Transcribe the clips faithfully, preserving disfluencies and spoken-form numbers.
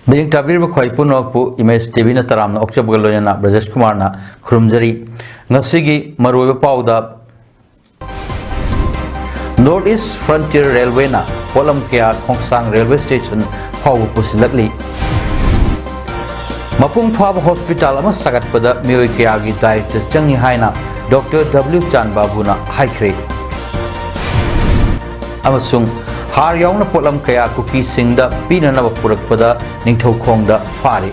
ꯃꯤꯠꯌꯦꯡ ꯇꯥꯕꯤꯔꯤꯕ ꯈ꯭ꯋꯥꯏ ꯄꯨꯝꯅꯃꯛꯄꯨ ꯏꯃꯦꯖ ꯇꯤ ꯚꯤꯅ ꯇꯔꯥꯝꯅ ꯑꯣꯛꯆꯕꯒ ꯂꯣꯏꯅꯅ ꯕ꯭ꯔꯖꯦꯁ ꯀꯨꯃꯥꯔꯅ ꯈꯨꯔꯨꯝꯖꯔꯤ꯫ ꯉꯁꯤꯒꯤ ꯃꯔꯨꯑꯣꯏꯕ ꯄꯥꯎꯗ, North East Frontier Railwayꯅ ꯄꯣꯠꯂꯝ ꯀꯌꯥ ꯈꯣꯡꯁꯥꯡ railway station ꯐꯥꯎꯕ ꯄꯨꯁꯤꯜꯂꯛꯂꯤ꯫ ꯃꯄꯨꯡ ꯐꯥꯕ hospital ꯑꯃ ꯁꯥꯒꯠꯄꯗ ꯃꯤꯑꯣꯏ ꯀꯌꯥꯒꯤ ꯗꯥꯏꯇ ꯆꯪꯏ ꯍꯥꯏꯅ ꯗꯣꯛꯇꯔ ꯗꯕ꯭ꯂꯤꯎ ꯆꯥꯟꯕꯥꯕꯨꯅ ꯍꯥꯏꯈ꯭ꯔꯦ꯫ ꯑꯃꯁꯨꯡ ꯍꯥꯔ ꯌꯥꯎꯅ ꯄꯣꯠꯂꯝ ꯀꯌꯥ ꯀꯨꯀꯤꯁꯤꯡꯗ ꯄꯤꯅꯅꯕ ꯄꯨꯔꯛꯄꯗ ꯅꯤꯡꯊꯧꯈꯣꯡꯗ ꯐꯥꯔꯤ꯫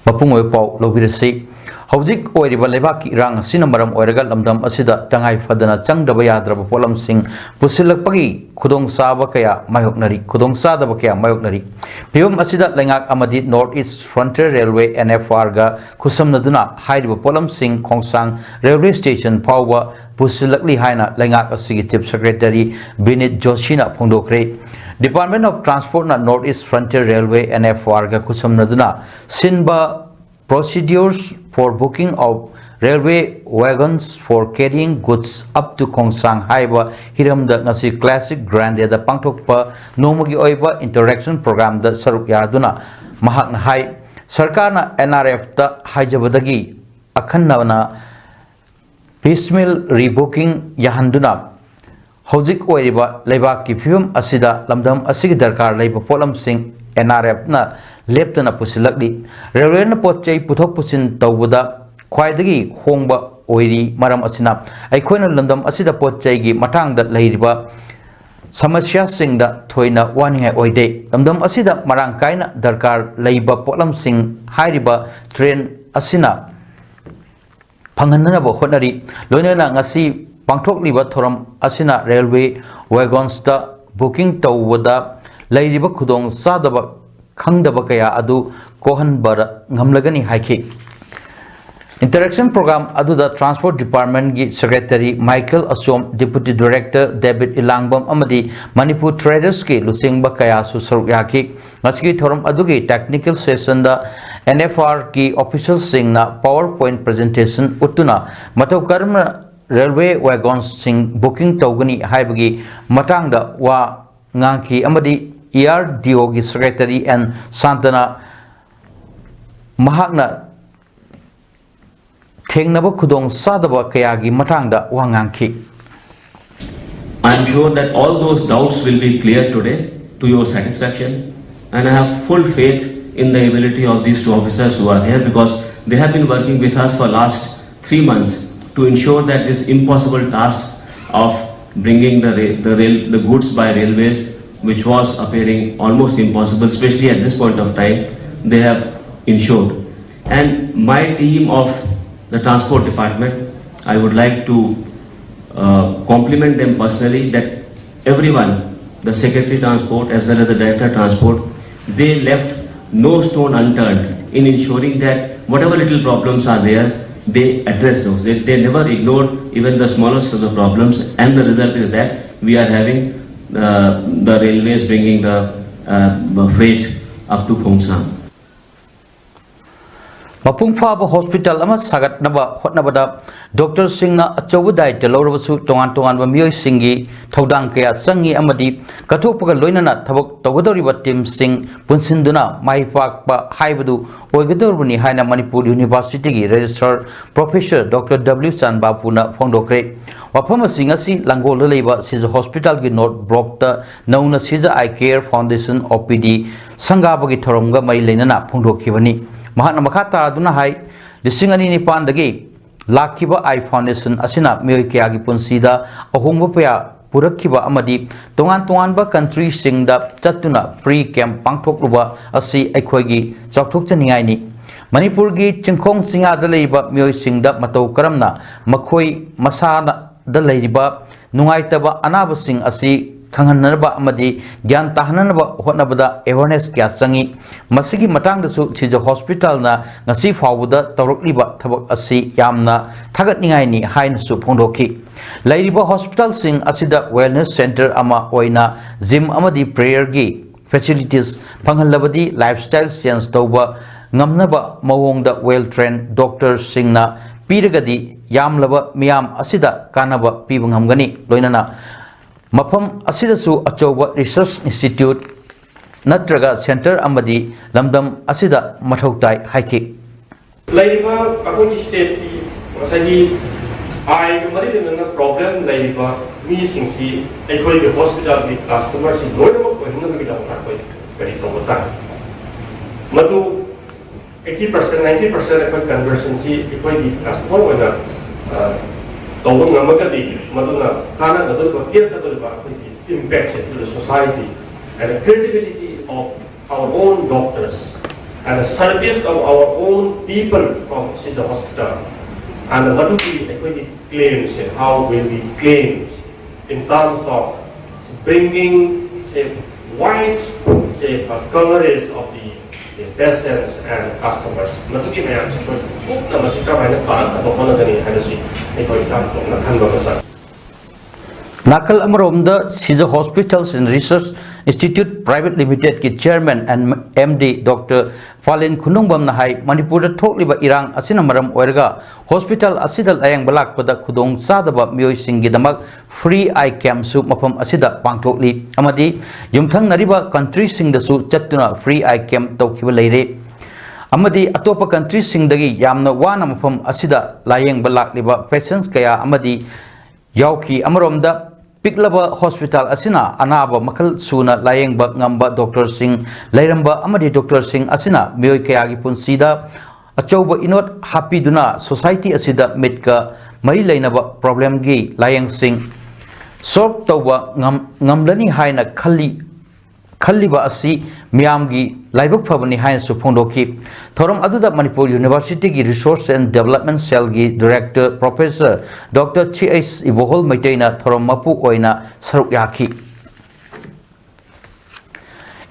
ꯃꯄꯨꯡ ꯑꯣꯏꯕ ꯄꯥꯎ ꯂꯧꯕꯤꯔꯁꯤ꯫ ꯍꯧꯖꯤꯛ ꯑꯣꯏꯔꯤꯕ ꯂꯩꯕꯥꯛꯀꯤ ꯏꯔꯥꯡ ꯑꯁꯤꯅ ꯃꯔꯝ ꯑꯣꯏꯔꯒ ꯂꯝꯗꯝ ꯑꯁꯤꯗ ꯇꯉꯥꯏ ꯐꯗꯅ ꯆꯪꯗꯕ ꯌꯥꯗ꯭ꯔꯕ ꯄꯣꯠꯂꯝꯁꯤꯡ ꯄꯨꯁꯤꯜꯂꯛꯄꯒꯤ ꯈꯨꯗꯣꯡꯆꯥꯕ ꯀꯌꯥ ꯃꯥꯌꯣꯛꯅꯔꯤ, ꯈꯨꯗꯣꯡꯆꯥꯗꯕ ꯀꯌꯥ ꯃꯥꯌꯣꯛꯅꯔꯤ꯫ ꯐꯤꯕꯝ ꯑꯁꯤꯗ ꯂꯩꯉꯥꯛ ꯑꯃꯗꯤ North East Frontier Railway, N F R ꯒ ꯈꯨꯠꯁꯝꯅꯗꯨꯅ ꯍꯥꯏꯔꯤꯕ ꯄꯣꯠꯂꯝꯁꯤꯡ ꯈꯣꯡꯁꯥꯡ railway station ꯐꯥꯎꯕ ꯄꯨꯁꯤꯜꯂꯛꯂꯤ ꯍꯥꯏꯅ ꯂꯩꯉꯥꯛ ꯑꯁꯤꯒꯤ Chief Secretary ꯕꯤꯅꯤꯠ ꯖꯣꯁꯤꯅ ꯐꯣꯡꯗꯣꯛꯈ꯭ꯔꯦ꯫ Department of Transportꯅ North East Frontier Railway, N F R ꯒ ꯈꯨꯠꯁꯝꯅꯗꯨꯅ ꯁꯤꯟꯕ Procedures for Booking of Railway Wagons for Carrying Goods up to ꯈꯣꯡꯁꯥꯡ ꯍꯥꯏꯕ ꯍꯤꯔꯝꯗ ꯉꯁꯤ Classic Grandꯦꯗ ꯄꯥꯡꯊꯣꯛꯄ ꯅꯣꯡꯃꯒꯤ ꯑꯣꯏꯕ interaction programꯗ ꯁꯔꯨꯛ ꯌꯥꯗꯨꯅ ꯃꯍꯥꯛꯅ ꯍꯥꯏ, ꯁꯔꯀꯥꯔꯅ N R Fꯇ ꯍꯥꯏꯖꯕꯗꯒꯤ ꯑꯈꯟꯅꯅ piecemeal rebooking ꯌꯥꯍꯟꯗꯨꯅ ꯍꯧꯖꯤꯛ ꯑꯣꯏꯔꯤꯕ ꯂꯩꯕꯥꯛꯀꯤ ꯐꯤꯕꯝ ꯑꯁꯤꯗ ꯂꯝꯗꯝ ꯑꯁꯤꯒꯤ ꯗꯔꯀꯥꯔ ꯂꯩꯕ ꯄꯣꯠꯂꯝꯁꯤꯡ N R Fꯅ ꯂꯦꯞꯇꯅ ꯄꯨꯁꯤꯜꯂꯛꯂꯤ꯫ Railwayꯅ ꯄꯣꯠ ꯆꯩ ꯄꯨꯊꯣꯛ ꯄꯨꯁꯤꯟ ꯇꯧꯕꯗ ꯈ꯭ꯋꯥꯏꯗꯒꯤ ꯍꯣꯡꯕ ꯑꯣꯏꯔꯤ꯫ ꯃꯔꯝ ꯑꯁꯤꯅ ꯑꯩꯈꯣꯏꯅ ꯂꯝꯗꯝ ꯑꯁꯤꯗ ꯄꯣꯠ ꯆꯩꯒꯤ ꯃꯇꯥꯡꯗ ꯂꯩꯔꯤꯕ ꯁꯃꯁ꯭ꯌꯥꯁꯤꯡꯗ ꯊꯣꯏꯅ ꯋꯥꯅꯤꯡꯉꯥꯏ ꯑꯣꯏꯗꯦ꯫ ꯂꯝꯗꯝ ꯑꯁꯤꯗ ꯃꯔꯥꯡ ꯀꯥꯏꯅ ꯗꯔꯀꯥꯔ ꯂꯩꯕ ꯄꯣꯠꯂꯝꯁꯤꯡ ꯍꯥꯏꯔꯤꯕ train ꯑꯁꯤꯅ ꯐꯪꯍꯟꯅꯅꯕ ꯍꯣꯠꯅꯔꯤ꯫ ꯂꯣꯏꯅꯅ ꯉꯁꯤ ꯄꯥꯡꯊꯣꯛꯂꯤꯕ ꯊꯧꯔꯝ ꯑꯁꯤꯅ ꯔꯦꯜꯋꯦ ꯋꯦꯒꯣꯟꯁꯇ ꯕꯨꯀꯤꯡ ꯇꯧꯕꯗ ꯂꯩꯔꯤꯕ ꯈꯨꯗꯣꯡ ꯆꯥꯗꯕ ꯈꯪꯗꯕ ꯀꯌꯥ ꯑꯗꯨ ꯀꯣꯛꯍꯟꯕ ꯉꯝꯂꯒꯅꯤ ꯍꯥꯏꯈꯤ꯫ ꯏꯟꯇꯔꯦꯛꯁꯟ ꯄ꯭ꯔꯣꯒ꯭ꯔꯥꯝ ꯑꯗꯨꯗ ꯇ꯭ꯔꯥꯟꯁꯄꯣꯔꯠ ꯗꯤꯄꯥꯔꯠꯃꯦꯟꯒꯤ secretary Michael Achom, deputy director ꯗꯦꯕꯤꯠ ꯏꯂꯥꯡꯕꯝ ꯑꯃꯗꯤ ꯃꯅꯤꯄꯨꯔ ꯇ꯭ꯔꯦꯗꯔꯁꯀꯤ ꯂꯨꯆꯤꯡꯕ ꯀꯌꯥꯁꯨ ꯁꯔꯨꯛ ꯌꯥꯈꯤ꯫ ꯉꯁꯤꯒꯤ ꯊꯧꯔꯝ ꯑꯗꯨꯒꯤ ꯇꯦꯛꯅꯤꯀꯦꯜ ꯁꯦꯁꯟꯗ ꯑꯦꯟ ꯑꯦꯐ ꯑꯥꯔꯒꯤ ꯑꯣꯐꯤꯁꯤꯌꯦꯜꯁꯤꯡꯅ ꯄꯥꯋꯔ ꯄꯣꯏꯟꯠ ꯄ꯭ꯔꯖꯦꯟꯇꯦꯁꯟ ꯎꯠꯇꯨꯅ ꯃꯇꯧ ꯀꯔꯝꯅ ꯔꯦꯜꯋꯦ ꯋꯦꯒꯣꯟꯁꯤꯡ ꯕꯨꯀꯤꯡ ꯇꯧꯒꯅꯤ ꯍꯥꯏꯕꯒꯤ ꯃꯇꯥꯡꯗ ꯋꯥ ꯉꯥꯡꯈꯤ ꯑꯃꯗꯤ ꯏ ꯑꯥꯔ ꯗꯤ ꯑꯣꯒꯤ ꯁꯦꯀ꯭ꯔꯦꯇꯔꯤ ꯑꯦꯟ ꯁꯥꯟꯇꯅ ꯃꯍꯥꯛꯅ ꯊꯦꯡꯅꯕ ꯈꯨꯗꯣꯡ ꯆꯥꯗꯕ ꯀꯌꯥꯒꯤ ꯃꯇꯥꯡꯗ ꯋꯥ ꯉꯥꯡꯈꯤ꯫ I'm sure that all those doubts will be cleared today to your satisfaction, and I have full faith in the ability of these two officers who are here, because they have been working with us for last three months to ensure that this impossible task of bringing the ra- the rail the goods by railways, which was appearing almost impossible, especially at this point of time, they have ensured. And my team of the transport department, I would like to uh, compliment them personally, that everyone, the secretary transport as well as the director transport, they left no stone unturned in ensuring that whatever little problems are there, they address those. They, they never ignored even the smallest of the problems, and the result is that we are having uh, the railways bringing the uh, freight up to Khongsang. ꯃꯄꯨꯡ ꯐꯥꯕ hospital ꯑꯃ ꯁꯥꯒꯠꯅꯕ ꯍꯣꯠꯅꯕꯗ ꯗꯣꯛꯇꯔꯁꯤꯡꯅ ꯑꯆꯧꯕ ꯗꯥꯌꯤꯠꯇ ꯂꯧꯔꯕꯁꯨ, ꯇꯣꯉꯥꯟ ꯇꯣꯉꯥꯟꯕ ꯃꯤꯑꯣꯏꯁꯤꯡꯒꯤ ꯊꯧꯗꯥꯡ ꯀꯌꯥ ꯆꯪꯏ ꯑꯃꯗꯤ ꯀꯠꯊꯣꯛꯄꯒ ꯂꯣꯏꯅꯅ ꯊꯕꯛ ꯇꯧꯒꯗꯧꯔꯤꯕ ꯇꯤꯝꯁꯤꯡ ꯄꯨꯟꯁꯤꯟꯗꯨꯅ ꯃꯥꯏ ꯄꯥꯛꯄ ꯍꯥꯏꯕꯗꯨ ꯑꯣꯏꯒꯗꯧꯔꯕꯅꯤ ꯍꯥꯏꯅ ꯃꯅꯤꯄꯨꯔ ꯌꯨꯅꯤꯚꯔꯁꯤꯇꯤꯒꯤ ꯔꯦꯖꯤꯁꯇ꯭ꯔꯥꯔ ꯄ꯭ꯔꯣꯐꯦꯁꯔ ꯗꯣꯛꯇꯔ ꯗꯕ꯭ꯂꯤꯎ ꯆꯥꯟꯕꯥꯄꯨꯅ ꯐꯣꯡꯗꯣꯛꯈ꯭ꯔꯦ꯫ ꯋꯥꯐꯝ ꯑꯁꯤ ꯉꯁꯤ ꯂꯥꯡꯒꯣꯜꯗ ꯂꯩꯕ ꯁꯤꯖ ꯍꯣꯁꯄꯤꯇꯥꯜꯒꯤ ꯅꯣꯔꯠ ꯕ꯭ꯂꯣꯛꯇ ꯅꯧꯅ ꯁꯤꯖ ꯑꯥꯏ ꯀꯦꯌꯔ ꯐꯥꯎꯟꯗꯦꯁꯟ, ꯑꯣ ꯄꯤ ꯗꯤ, ꯁꯪꯒꯥꯕꯒꯤ ꯊꯧꯔꯝꯒ ꯃꯔꯤ ꯂꯩꯅꯅ ꯐꯣꯡꯗꯣꯛꯈꯤꯕꯅꯤ꯫ ꯃꯍꯥꯛꯅ ꯃꯈꯥ ꯇꯥꯗꯨꯅ ꯍꯥꯏ, ꯂꯤꯁꯤꯡ ꯑꯅꯤ ꯅꯤꯄꯥꯟꯗꯒꯤ ꯂꯥꯛꯈꯤꯕ ꯑꯥꯏ ꯐꯥꯎꯟꯗꯦꯁꯟ ꯑꯁꯤꯅ ꯃꯤꯑꯣꯏ ꯀꯌꯥꯒꯤ ꯄꯨꯟꯁꯤꯗ ꯑꯍꯣꯡꯕ ꯀꯌꯥ ꯄꯨꯔꯛꯈꯤꯕ ꯑꯃꯗꯤ ꯇꯣꯉꯥꯟ ꯇꯣꯉꯥꯟꯕ ꯀꯟꯇ꯭ꯔꯤꯁꯤꯡꯗ ꯆꯠꯇꯨꯅ ꯐ꯭ꯔꯤ ꯀꯦꯝꯞ ꯄꯥꯡꯊꯣꯛꯂꯨꯕ ꯑꯁꯤ ꯑꯩꯈꯣꯏꯒꯤ ꯆꯥꯎꯊꯣꯛꯆꯅꯤꯡꯉꯥꯏꯅꯤ꯫ ꯃꯅꯤꯄꯨꯔꯒꯤ ꯆꯤꯡꯈꯣꯡ ꯆꯤꯡꯌꯥꯗ ꯂꯩꯔꯤꯕ ꯃꯤꯑꯣꯏꯁꯤꯡꯗ ꯃꯇꯧ ꯀꯔꯝꯅ ꯃꯈꯣꯏ ꯃꯁꯥꯗ ꯂꯩꯔꯤꯕ ꯅꯨꯡꯉꯥꯏꯇꯕ ꯑꯅꯥꯕꯁꯤꯡ ꯑꯁꯤ ꯈꯪꯍꯟꯅꯕ ꯑꯃꯗꯤ ꯒ꯭ꯌꯥꯟ ꯇꯥꯍꯟꯅꯕ ꯍꯣꯠꯅꯕꯗ awareness ꯀꯌꯥ ꯆꯪꯏ꯫ ꯃꯁꯤꯒꯤ ꯃꯇꯥꯡꯗꯁꯨ ꯁꯤꯖ ꯍꯣꯁꯄꯤꯇꯥꯜꯅ ꯉꯁꯤ ꯐꯥꯎꯕꯗ ꯇꯧꯔꯛꯂꯤꯕ ꯊꯕꯛ ꯑꯁꯤ ꯌꯥꯝꯅ ꯊꯥꯒꯠꯅꯤꯡꯉꯥꯏꯅꯤ ꯍꯥꯏꯅꯁꯨ ꯐꯣꯡꯗꯣꯛꯈꯤ꯫ ꯂꯩꯔꯤꯕ ꯍꯣꯁꯄꯤꯇꯥꯜꯁꯤꯡ ꯑꯁꯤꯗ wellness centre ꯑꯃ ꯑꯣꯏꯅ gym ꯑꯃꯗꯤ prayer ꯒꯤ facilities ꯐꯪꯍꯜꯂꯕꯗꯤ lifestyle change ꯇꯧꯕ ꯉꯝꯅꯕ ꯃꯑꯣꯡꯗ well trained doctor ꯁꯤꯡꯅ ꯄꯤꯔꯒꯗꯤ ꯌꯥꯝꯂꯕ ꯃꯤꯌꯥꯝ ꯑꯁꯤꯗ ꯀꯥꯟꯅꯕ ꯄꯤꯕ ꯉꯝꯒꯅꯤ꯫ ꯂꯣꯏꯅꯅ ꯃꯐꯝ ꯑꯁꯤꯗꯁꯨ ꯑꯆꯧꯕ research institute ꯅꯠꯇ꯭ꯔꯒ centre ꯑꯃꯗꯤ ꯂꯝꯗꯝ ꯑꯁꯤꯗ ꯃꯊꯧ ꯇꯥꯏ ꯍꯥꯏꯈꯤ꯫ ꯂꯩꯔꯤꯕ ꯑꯩꯈꯣꯏꯒꯤ stateꯀꯤ ꯉꯁꯥꯏꯒꯤ ꯑꯥꯏꯒ ꯃꯔꯤ ꯂꯩꯅꯅ problem ꯂꯩꯔꯤꯕ ꯃꯤꯁꯤꯡꯁꯤ ꯑꯩꯈꯣꯏꯒꯤ ꯍꯣꯁꯄꯤꯇꯥꯜꯒꯤ customerꯁꯤ ꯂꯣꯏꯅꯃꯛ ꯑꯣꯏꯍꯟꯅꯕꯒꯤꯗꯃꯛꯇ ꯑꯩꯈꯣꯏ ꯀꯔꯤ ꯇꯧꯕ ꯇꯥꯏ? ꯃꯗꯨ eighty percent, ninety percent ꯑꯩꯈꯣꯏ conversionꯁꯤ ꯑꯩꯈꯣꯏꯒꯤ customer ꯑꯣꯏꯅ, ꯑ, ꯇꯧꯕ ꯉꯝꯃꯒꯗꯤ ꯃꯗꯨꯅ ꯀꯥꯟꯅꯒꯗꯧꯔꯤꯕ, ꯄꯤꯔꯛꯀꯗꯧꯔꯤꯕ ꯑꯩꯈꯣꯏꯒꯤ impactꯁꯦ to the society and the credibility of our own doctors and the service of our own people from Shija Hospital and ꯃꯗꯨꯒꯤ ꯑꯩꯈꯣꯏꯒꯤ claimꯁꯦ, how will we claim in terms of bringing a wide, say, coverage of the, the patients and customers? ꯃꯗꯨꯒꯤ ꯃꯌꯥꯝꯁꯦ ꯑꯩꯈꯣꯏ ꯀꯨꯞꯅ ꯃꯁꯤ ꯀꯔꯝꯍꯥꯏꯅ ꯄꯥꯔꯛꯅꯕ ꯍꯣꯠꯅꯒꯅꯤ ꯍꯥꯏꯕꯁꯤ ꯑꯩꯈꯣꯏ ꯌꯥꯝ ꯀꯨꯞꯅ ꯈꯟꯕ ꯑꯃ ꯆꯪꯏ꯫ ꯅꯥꯀꯜ ꯑꯃꯔꯣꯝꯗ ꯁꯤꯖ Hospitals and Research Institute Private Limitedꯀꯤ chairman and MD Doctor ꯐꯥꯂꯦꯟ ꯈꯨꯅꯨꯡꯕꯝꯅ ꯍꯥꯏ, ꯃꯅꯤꯄꯨꯔꯗ ꯊꯣꯛꯂꯤꯕ ꯏꯔꯥꯡ ꯑꯁꯤꯅ ꯃꯔꯝ ꯑꯣꯏꯔꯒ ꯍꯣꯁꯄꯤꯇꯥꯜ ꯑꯁꯤꯗ ꯂꯥꯌꯦꯡꯕ ꯂꯥꯛꯄꯗ ꯈꯨꯗꯣꯡ ꯆꯥꯗꯕ ꯃꯤꯑꯣꯏꯁꯤꯡꯒꯤꯗꯃꯛ free eye campꯁꯨ ꯃꯐꯝ ꯑꯁꯤꯗ ꯄꯥꯡꯊꯣꯛꯂꯤ ꯑꯃꯗꯤ ꯌꯨꯝꯊꯪꯅꯔꯤꯕ countryꯁꯤꯡꯗꯁꯨ ꯆꯠꯇꯨꯅ free eye camp ꯇꯧꯈꯤꯕ ꯂꯩꯔꯦ꯫ ꯑꯃꯗꯤ ꯑꯇꯣꯞꯄ countryꯁꯤꯡꯗꯒꯤ ꯌꯥꯝꯅ ꯋꯥꯅ ꯃꯐꯝ ꯑꯁꯤꯗ ꯂꯥꯌꯦꯡꯕ ꯂꯥꯛꯂꯤꯕ patients ꯀꯌꯥ ꯑꯃꯗꯤ ꯌꯥꯎꯈꯤ꯫ ꯑꯃꯔꯣꯝꯗ ꯄꯤꯛꯂꯕ ꯍꯣꯁꯄꯤꯇꯥꯜ ꯑꯁꯤꯅ ꯑꯅꯥꯕ ꯃꯈꯜ ꯁꯨꯅ ꯂꯥꯌꯦꯡꯕ ꯉꯝꯕ doctorꯁꯤꯡ ꯂꯩꯔꯝꯕ ꯑꯃꯗꯤ doctorꯁꯤꯡ ꯑꯁꯤꯅ ꯃꯤꯑꯣꯏ ꯀꯌꯥꯒꯤ ꯄꯨꯟꯁꯤꯗ ꯑꯆꯧꯕ ꯏꯅꯣꯠ ꯍꯥꯞꯄꯤꯗꯨꯅ society ꯑꯁꯤꯗ ꯃꯤꯠꯀ ꯃꯔꯤ ꯂꯩꯅꯕ problemꯒꯤ ꯂꯥꯌꯦꯡꯁꯤꯡ solve ꯇꯧꯕ ꯉꯝ-, ꯉꯝꯂꯅꯤ ꯍꯥꯏꯅ ꯈꯜꯂꯤ꯫ ꯈꯜꯂꯤꯕ ꯑꯁꯤ ꯃꯤꯌꯥꯝꯒꯤ ꯂꯥꯏꯕꯛ ꯐꯕꯅꯤ ꯍꯥꯏꯅꯁꯨ ꯐꯣꯡꯗꯣꯛꯈꯤ꯫ ꯊꯧꯔꯝ ꯑꯗꯨꯗ ꯃꯅꯤꯄꯨꯔ ꯌꯨꯅꯤꯚꯔꯁꯤꯇꯤꯒꯤ Resource and Development Cellꯒꯤ Director Professor Doctor C H ꯏꯕꯣꯍꯣꯜ ꯃꯩꯇꯩꯅ ꯊꯧꯔꯝ ꯃꯄꯨ ꯑꯣꯏꯅ ꯁꯔꯨꯛ ꯌꯥꯈꯤ꯫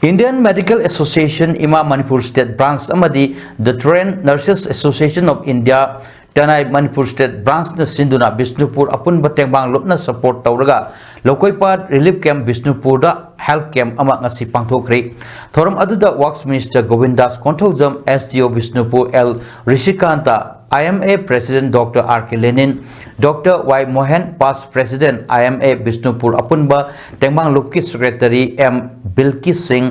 Indian Medical Association ꯏꯃꯥ ꯃꯅꯤꯄꯨꯔ State Branch ꯑꯃꯗꯤ The Trained Nurses Association of India ꯇꯦꯅꯥꯏ Manipur State Branchꯅ ꯁꯤꯟꯗꯨꯅ ꯕꯤꯁꯅꯨꯄꯨꯔ ꯑꯄꯨꯟꯕ ꯇꯦꯡꯕꯥꯡ ꯂꯨꯞꯅ support ꯇꯧꯔꯒ ꯂꯧꯀꯣꯏꯄꯥꯠ Relief Camp ꯕꯤꯁꯅꯨꯄꯨꯔꯗ health camp ꯑꯃ ꯉꯁꯤ ꯄꯥꯡꯊꯣꯛꯈ꯭ꯔꯦ꯫ ꯊꯧꯔꯝ ꯑꯗꯨꯗ Works Minister ꯒꯣꯕꯤꯟꯗꯥꯁ Konthoujam, S D O Bishnupur L ꯔꯤꯁꯤꯀꯥꯟꯇ, I M A President Doctor R K Lenin, Doctor Y ꯃꯣꯍꯦꯟ, Past President I M A Bishnupur ꯑꯄꯨꯟꯕ ꯇꯦꯡꯕꯥꯡ ꯂꯨꯞꯀꯤ Secretary M ꯕꯤꯜꯀꯤꯁ ꯁꯤꯡ,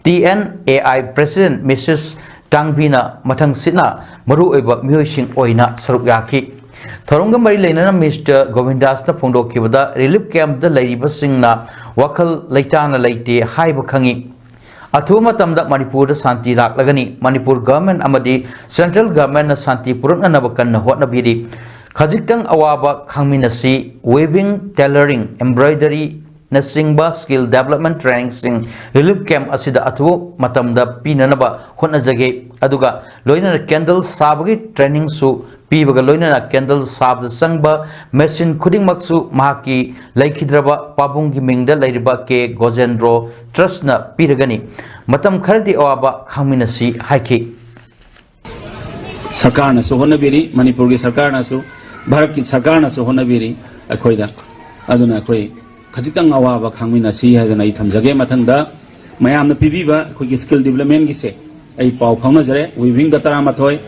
T N A I President Mrs ꯇꯥꯡꯕꯤꯅ ꯃꯊꯪ ꯁꯤꯠꯅ ꯃꯔꯨꯑꯣꯏꯕ ꯃꯤꯑꯣꯏꯁꯤꯡ ꯑꯣꯏꯅ ꯁꯔꯨꯛ ꯌꯥꯈꯤ꯫ ꯊꯧꯔꯝꯒ ꯃꯔꯤ ꯂꯩꯅꯅ Minister ꯒꯣꯕꯤꯟꯗꯥꯁꯅ ꯐꯣꯡꯗꯣꯛꯈꯤꯕꯗ, Relief Campꯇ ꯂꯩꯔꯤꯕꯁꯤꯡꯅ ꯋꯥꯈꯜ ꯂꯩꯇꯥꯅ ꯂꯩꯇꯦ ꯍꯥꯏꯕ ꯈꯪꯏ꯫ ꯑꯊꯨꯕ ꯃꯇꯝꯗ ꯃꯅꯤꯄꯨꯔꯗ ꯁꯥꯟꯇꯤ ꯂꯥꯛꯂꯒꯅꯤ꯫ ꯃꯅꯤꯄꯨꯔ Government ꯑꯃꯗꯤ Central Governmentꯅ ꯁꯥꯟꯇꯤ ꯄꯨꯔꯛꯅꯅꯕ ꯀꯟꯅ ꯍꯣꯠꯅꯕꯤꯔꯤ꯫ ꯈꯖꯤꯛꯇꯪ ꯑꯋꯥꯕ ꯈꯥꯡꯃꯤꯟꯅꯁꯤ꯫ Weaving, Tailoring, Embroidery ꯅꯆꯤꯡꯕ Skill Development Trainingꯁꯤꯡ Relief Camp ꯑꯁꯤꯗ ꯑꯊꯨꯕ ꯃꯇꯝꯗ ꯄꯤꯅꯅꯕ ꯍꯣꯠꯅꯖꯒꯦ꯫ ꯑꯗꯨꯒ ꯂꯣꯏꯅꯅ candle ꯁꯥꯕꯒꯤ trainingꯁꯨ ꯄꯤꯕꯒ ꯂꯣꯏꯅꯅ candle ꯁꯥꯕꯗ ꯆꯪꯕ machine ꯈꯨꯗꯤꯡꯃꯛꯁꯨ ꯃꯍꯥꯛꯀꯤ ꯂꯩꯈꯤꯗ꯭ꯔꯕ ꯄꯥꯕꯨꯡꯒꯤ ꯃꯤꯡꯗ ꯂꯩꯔꯤꯕ ꯀꯦ ꯒꯣꯖꯦꯟꯗ꯭ꯔꯣ Trustꯅ ꯄꯤꯔꯒꯅꯤ꯫ ꯃꯇꯝ ꯈꯔꯗꯤ ꯑꯋꯥꯕ ꯈꯥꯡꯃꯤꯟꯅꯁꯤ ꯍꯥꯏꯈꯤ꯫ ꯁꯔꯀꯥꯔꯅꯁꯨ ꯍꯣꯠꯅꯕꯤꯔꯤ, ꯃꯅꯤꯄꯨꯔꯒꯤ ꯁꯔꯀꯥꯔꯅꯁꯨ, ꯚꯥꯔꯠꯀꯤ ꯁꯔꯀꯥꯔꯅꯁꯨ ꯍꯣꯠꯅꯕꯤꯔꯤ ꯑꯩꯈꯣꯏꯗ꯫ ꯑꯗꯨꯅ ꯑꯩꯈꯣꯏ ꯈꯖꯤꯛꯇꯪ ꯑꯋꯥꯕ ꯈꯥꯡꯃꯤꯟꯅꯁꯤ ꯍꯥꯏꯗꯅ ꯑꯩ ꯊꯝꯖꯒꯦ꯫ ꯃꯊꯪꯗ ꯃꯌꯥꯝꯅ ꯄꯤꯕꯤꯕ ꯑꯩꯈꯣꯏꯒꯤ Skill Developmentꯒꯤꯁꯦ ꯑꯩ ꯄꯥꯎ ꯐꯥꯎꯅꯖꯔꯦ꯫ Weavingꯗ ꯇꯔꯥꯃꯥꯊꯣꯏ,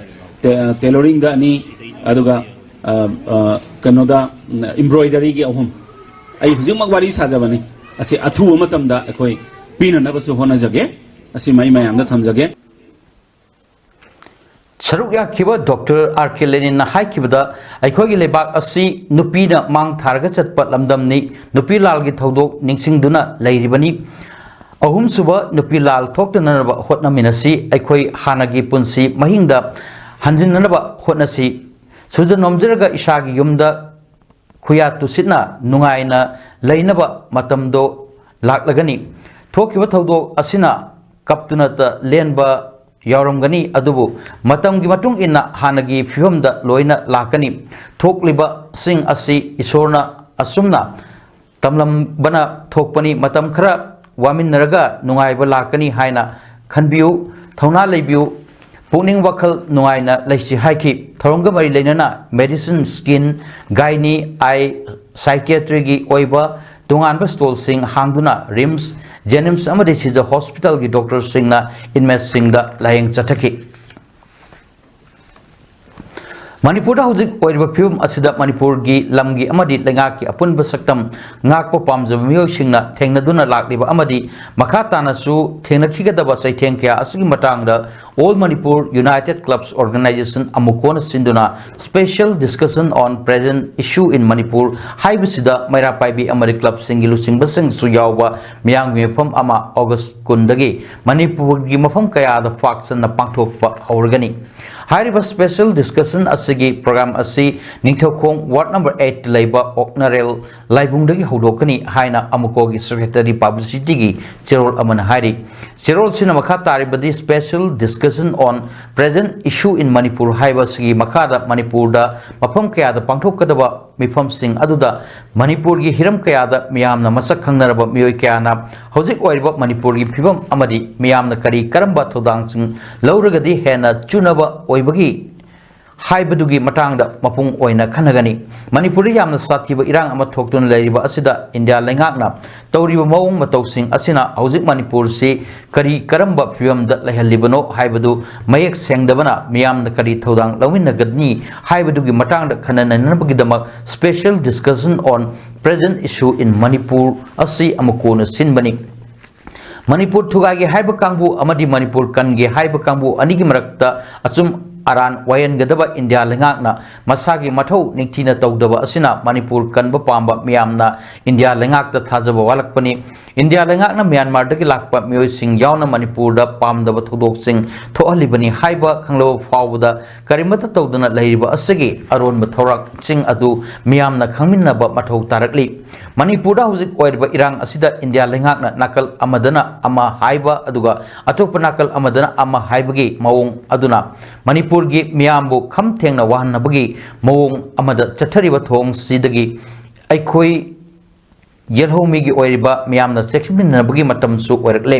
Tailoringꯗ ꯑꯅꯤ, ꯑꯗꯨꯒ ꯀꯩꯅꯣꯗ Embroideryꯒꯤ ꯑꯍꯨꯝ꯫ ꯑꯩ ꯍꯧꯖꯤꯛꯃꯛ ꯋꯥꯔꯤ ꯁꯥꯖꯕꯅꯤ꯫ ꯑꯁꯤ ꯑꯊꯨꯕ ꯃꯇꯝꯗ ꯑꯩꯈꯣꯏ ꯄꯤꯅꯅꯕꯁꯨ ꯍꯣꯠꯅꯖꯒꯦ꯫ ꯑꯁꯤꯃ ꯑꯩ ꯃꯌꯥꯝꯗ ꯊꯝꯖꯒꯦ꯫ ꯁꯔꯨꯛ ꯌꯥꯈꯤꯕ Doctor R K Leninꯅ ꯍꯥꯏꯈꯤꯕꯗ, ꯑꯩꯈꯣꯏꯒꯤ ꯂꯩꯕꯥꯛ ꯑꯁꯤ ꯅꯨꯄꯤꯅ ꯃꯥꯡ ꯊꯥꯔꯒ ꯆꯠꯄ ꯂꯝꯗꯝꯅꯤ꯫ ꯅꯨꯄꯤ ꯂꯥꯜꯒꯤ ꯊꯧꯗꯣꯛ ꯅꯤꯡꯁꯤꯡꯗꯨꯅ ꯂꯩꯔꯤꯕꯅꯤ꯫ ꯑꯍꯨꯝꯁꯨꯕ ꯅꯨꯄꯤ ꯂꯥꯜ ꯊꯣꯛꯇꯅꯕ ꯍꯣꯠꯅꯃꯤꯟꯅꯁꯤ꯫ ꯑꯩꯈꯣꯏ ꯍꯥꯟꯅꯒꯤ ꯄꯨꯟꯁꯤ ꯃꯍꯤꯡꯗ ꯍꯟꯖꯤꯟꯅꯅꯕ ꯍꯣꯠꯅꯁꯤ꯫ ꯁꯨꯖ ꯅꯣꯝꯖꯔꯒ ꯏꯁꯥꯒꯤ ꯌꯨꯝꯗ ꯈꯨꯌꯥ ꯇꯨꯁꯤꯠꯅ ꯅꯨꯡꯉꯥꯏꯅ ꯂꯩꯅꯕ ꯃꯇꯝꯗꯣ ꯂꯥꯛꯂꯒꯅꯤ꯫ ꯊꯣꯛꯈꯤꯕ ꯊꯧꯗꯣꯛ ꯑꯁꯤꯅ ꯀꯞꯇꯨꯅꯇ ꯂꯦꯟꯕ ꯌꯥꯎꯔꯝꯒꯅꯤ, ꯑꯗꯨꯕꯨ ꯃꯇꯝꯒꯤ ꯃꯇꯨꯡ ꯏꯟꯅ ꯍꯥꯟꯅꯒꯤ ꯐꯤꯕꯝꯗ ꯂꯣꯏꯅ ꯂꯥꯛꯀꯅꯤ꯫ ꯊꯣꯛꯂꯤꯕꯁꯤꯡ ꯑꯁꯤ ꯏꯁꯣꯔꯅ ꯑꯁꯨꯝꯅ ꯇꯝꯂꯝꯕꯅ ꯊꯣꯛꯄꯅꯤ꯫ ꯃꯇꯝ ꯈꯔ ꯋꯥꯃꯤꯟꯅꯔꯒ ꯅꯨꯡꯉꯥꯏꯕ ꯂꯥꯛꯀꯅꯤ ꯍꯥꯏꯅ ꯈꯟꯕꯤꯌꯨ꯫ ꯊꯧꯅꯥ ꯂꯩꯕꯤꯌꯨ꯫ ꯄꯨꯛꯅꯤꯡ ꯋꯥꯈꯜ ꯅꯨꯡꯉꯥꯏꯅ ꯂꯩꯁꯤ ꯍꯥꯏꯈꯤ꯫ ꯊꯧꯔꯝꯒ ꯃꯔꯤ ꯂꯩꯅꯅ medicine, skin, gynae, eye, psychiatry ꯒꯤ ꯑꯣꯏꯕ ꯇꯣꯉꯥꯟꯕ stall ꯁꯤꯡ ꯍꯥꯡꯗꯨꯅ RIMS, JNIMS ꯑꯃꯗꯤ ꯁꯤꯖ hospital ꯒꯤ doctor ꯁꯤꯡꯅ inmate ꯁꯤꯡꯗ ꯂꯥꯌꯦꯡ ꯆꯠꯊꯈꯤ꯫ ꯃꯅꯤꯄꯨꯔꯗ ꯍꯧꯖꯤꯛ ꯑꯣꯏꯔꯤꯕ ꯐꯤꯕꯝ ꯑꯁꯤꯗ ꯃꯅꯤꯄꯨꯔꯒꯤ ꯂꯝꯒꯤ ꯑꯃꯗꯤ ꯂꯩꯉꯥꯛꯀꯤ ꯑꯄꯨꯟꯕ ꯁꯛꯇꯝ ꯉꯥꯛꯄ ꯄꯥꯝꯖꯕ ꯃꯤꯑꯣꯏꯁꯤꯡꯅ ꯊꯦꯡꯅꯗꯨꯅ ꯂꯥꯛꯂꯤꯕ ꯑꯃꯗꯤ ꯃꯈꯥ ꯇꯥꯅꯁꯨ ꯊꯦꯡꯅꯈꯤꯒꯗꯕ ꯆꯩꯊꯦꯡ ꯀꯌꯥ ꯑꯁꯤꯒꯤ ꯃꯇꯥꯡꯗ All Manipur United Clubs Organization, ꯑꯃꯨꯀꯣꯅ ꯁꯤꯟꯗꯨꯅ Special Discussion on Present Issue in Manipur ꯍꯥꯏꯕꯁꯤꯗ ꯃꯩꯔꯥ ꯄꯥꯏꯕꯤ ꯑꯃꯗꯤ club ꯁꯤꯡꯒꯤ ꯂꯨꯆꯤꯡꯕꯁꯤꯡꯁꯨ ꯌꯥꯎꯕ ꯃꯤꯌꯥꯝꯒꯤ ꯃꯤꯐꯝ ꯑꯃ August ꯀꯨꯟꯗꯒꯤ ꯃꯅꯤꯄꯨꯔꯒꯤ ꯃꯐꯝ ꯀꯌꯥꯗ ꯄꯥꯛ ꯁꯟꯅ ꯄꯥꯡꯊꯣꯛꯄ ꯍꯧꯔꯒꯅꯤ꯫ ꯍꯥꯏꯔꯤꯕ special discussion ꯑꯁꯤꯒꯤ program ꯑꯁꯤ ꯅꯤꯡꯊꯧꯈꯣꯡ ward number eight ꯂꯩꯕ ꯑꯣꯛꯅꯔꯦꯜ ꯂꯥꯏꯕꯨꯡꯗꯒꯤ ꯍꯧꯗꯣꯛꯀꯅꯤ ꯍꯥꯏꯅ ꯑꯃꯨꯀꯣꯒꯤ secretary publicity ꯒꯤ ꯆꯦꯔꯣꯜ ꯑꯃꯅ ꯍꯥꯏꯔꯤ꯫ ꯆꯦꯔꯣꯜꯁꯤꯅ ꯃꯈꯥ ꯇꯥꯔꯤꯕꯗꯤ Special Discussion on Present Issue in Manipur ꯍꯥꯏꯕ ꯑꯁꯤꯒꯤ ꯃꯈꯥꯗ ꯃꯅꯤꯄꯨꯔꯗ ꯃꯐꯝ ꯀꯌꯥꯗ ꯄꯥꯡꯊꯣꯛꯀꯗꯕ ꯃꯤꯐꯝꯁꯤꯡ ꯑꯗꯨꯗ ꯃꯅꯤꯄꯨꯔꯒꯤ ꯍꯤꯔꯝ ꯀꯌꯥꯗ ꯃꯤꯌꯥꯝꯅ ꯃꯁꯛ ꯈꯪꯅꯔꯕ ꯃꯤꯑꯣꯏ ꯀꯌꯥꯅ ꯍꯧꯖꯤꯛ ꯑꯣꯏꯔꯤꯕ ꯃꯅꯤꯄꯨꯔꯒꯤ ꯐꯤꯕꯝ ꯑꯃꯗꯤ ꯃꯤꯌꯥꯝꯅ ꯀꯔꯤ ꯀꯔꯝꯕ ꯊꯧꯗꯥꯡꯁꯤꯡ ꯂꯧꯔꯒꯗꯤ ꯍꯦꯟꯅ ꯆꯨꯅꯕ ꯑꯣꯏꯕꯒꯤ ꯍꯥꯏꯕꯗꯨꯒꯤ ꯃꯇꯥꯡꯗ ꯃꯄꯨꯡ ꯑꯣꯏꯅ ꯈꯟꯅꯒꯅꯤ꯫ ꯃꯅꯤꯄꯨꯔꯗ ꯌꯥꯝꯅ ꯁꯥꯊꯤꯕ ꯏꯔꯥꯡ ꯑꯃ ꯊꯣꯛꯇꯨꯅ ꯂꯩꯔꯤꯕ ꯑꯁꯤꯗ ꯏꯟꯗꯤꯌꯥ ꯂꯩꯉꯥꯛꯅ ꯇꯧꯔꯤꯕ ꯃꯑꯣꯡ ꯃꯇꯧꯁꯤꯡ ꯑꯁꯤꯅ ꯍꯧꯖꯤꯛ ꯃꯅꯤꯄꯨꯔꯁꯤ ꯀꯔꯤ ꯀꯔꯝꯕ ꯐꯤꯕꯝꯗ ꯂꯩꯍꯜꯂꯤꯕꯅꯣ ꯍꯥꯏꯕꯗꯨ ꯃꯌꯦꯛ ꯁꯦꯡꯗꯕꯅ ꯃꯤꯌꯥꯝꯅ ꯀꯔꯤ ꯊꯧꯗꯥꯡ ꯂꯧꯃꯤꯟꯅꯒꯅꯤ ꯍꯥꯏꯕꯗꯨꯒꯤ ꯃꯇꯥꯡꯗ ꯈꯟꯅ ꯅꯩꯅꯅꯕꯒꯤꯗꯃꯛ Special Discussion on Present Issue in Manipur ꯑꯁꯤ ꯑꯃꯨꯛ ꯀꯣꯟꯅ ꯁꯤꯟꯕꯅꯤ꯫ ꯃꯅꯤꯄꯨꯔ ꯊꯨꯒꯥꯏꯒꯦ ꯍꯥꯏꯕ ꯀꯥꯡꯕꯨ ꯑꯃꯗꯤ ꯃꯅꯤꯄꯨꯔ ꯀꯟꯒꯦ ꯍꯥꯏꯕ ꯀꯥꯡꯕꯨ ꯑꯅꯤꯒꯤ ꯃꯔꯛꯇ ꯑꯆꯨꯝ ꯑꯔꯥꯟ ꯋꯥꯌꯦꯟꯒꯗꯕ ꯏꯟꯗꯤꯌꯥ ꯂꯩꯉꯥꯛꯅ ꯃꯁꯥꯒꯤ ꯃꯊꯧ ꯅꯤꯡꯊꯤꯅ ꯇꯧꯗꯕ ꯑꯁꯤꯅ ꯃꯅꯤꯄꯨꯔ ꯀꯟꯕ ꯄꯥꯝꯕ ꯃꯤꯌꯥꯝꯅ ꯏꯟꯗꯤꯌꯥ ꯂꯩꯉꯥꯛꯇ ꯊꯥꯖꯕ ꯋꯥꯠꯂꯛꯄꯅꯤ꯫ ꯏꯟꯗꯤꯌꯥ ꯂꯩꯉꯥꯛꯅ ꯃ꯭ꯌꯥꯟꯃꯥꯔꯗꯒꯤ ꯂꯥꯛꯄ ꯃꯤꯑꯣꯏꯁꯤꯡ ꯌꯥꯎꯅ ꯃꯅꯤꯄꯨꯔꯗ ꯄꯥꯝꯗꯕ ꯊꯧꯗꯣꯛꯁꯤꯡ ꯊꯣꯛꯍꯜꯂꯤꯕꯅꯤ ꯍꯥꯏꯕ ꯈꯪꯂꯕ ꯐꯥꯎꯕꯗ ꯀꯔꯤꯃꯠꯇ ꯇꯧꯗꯅ ꯂꯩꯔꯤꯕ ꯑꯁꯤꯒꯤ ꯑꯔꯣꯟꯕ ꯊꯧꯔꯥꯡꯁꯤꯡ ꯑꯗꯨ ꯃꯤꯌꯥꯝꯅ ꯈꯪꯃꯤꯟꯅꯕ ꯃꯊꯧ ꯇꯥꯔꯛꯂꯤ꯫ ꯃꯅꯤꯄꯨꯔꯗ ꯍꯧꯖꯤꯛ ꯑꯣꯏꯔꯤꯕ ꯏꯔꯥꯡ ꯑꯁꯤꯗ ꯏꯟꯗꯤꯌꯥ ꯂꯩꯉꯥꯛꯅ ꯅꯥꯀꯜ ꯑꯃꯗꯅ ꯑꯃ ꯍꯥꯏꯕ, ꯑꯗꯨꯒ ꯑꯇꯣꯞꯄ ꯅꯥꯀꯜ ꯑꯃꯗꯅ ꯑꯃ ꯍꯥꯏꯕꯒꯤ ꯃꯑꯣꯡ ꯑꯗꯨꯅ ꯃꯅꯤꯄꯨꯔꯒꯤ ꯃꯤꯌꯥꯝꯕꯨ ꯈꯝ ꯊꯦꯡꯅ ꯋꯥꯍꯟꯅꯕꯒꯤ ꯃꯑꯣꯡ ꯑꯃꯗ ꯆꯠꯊꯔꯤꯕ ꯊꯧꯑꯣꯡꯁꯤꯗꯒꯤ ꯑꯩꯈꯣꯏ ꯌꯦꯜꯍꯧꯃꯤꯒꯤ ꯑꯣꯏꯔꯤꯕ ꯃꯤꯌꯥꯝꯅ ꯆꯦꯛꯁꯤꯟꯃꯤꯟꯅꯕꯒꯤ ꯃꯇꯝꯁꯨ ꯑꯣꯏꯔꯛꯂꯦ꯫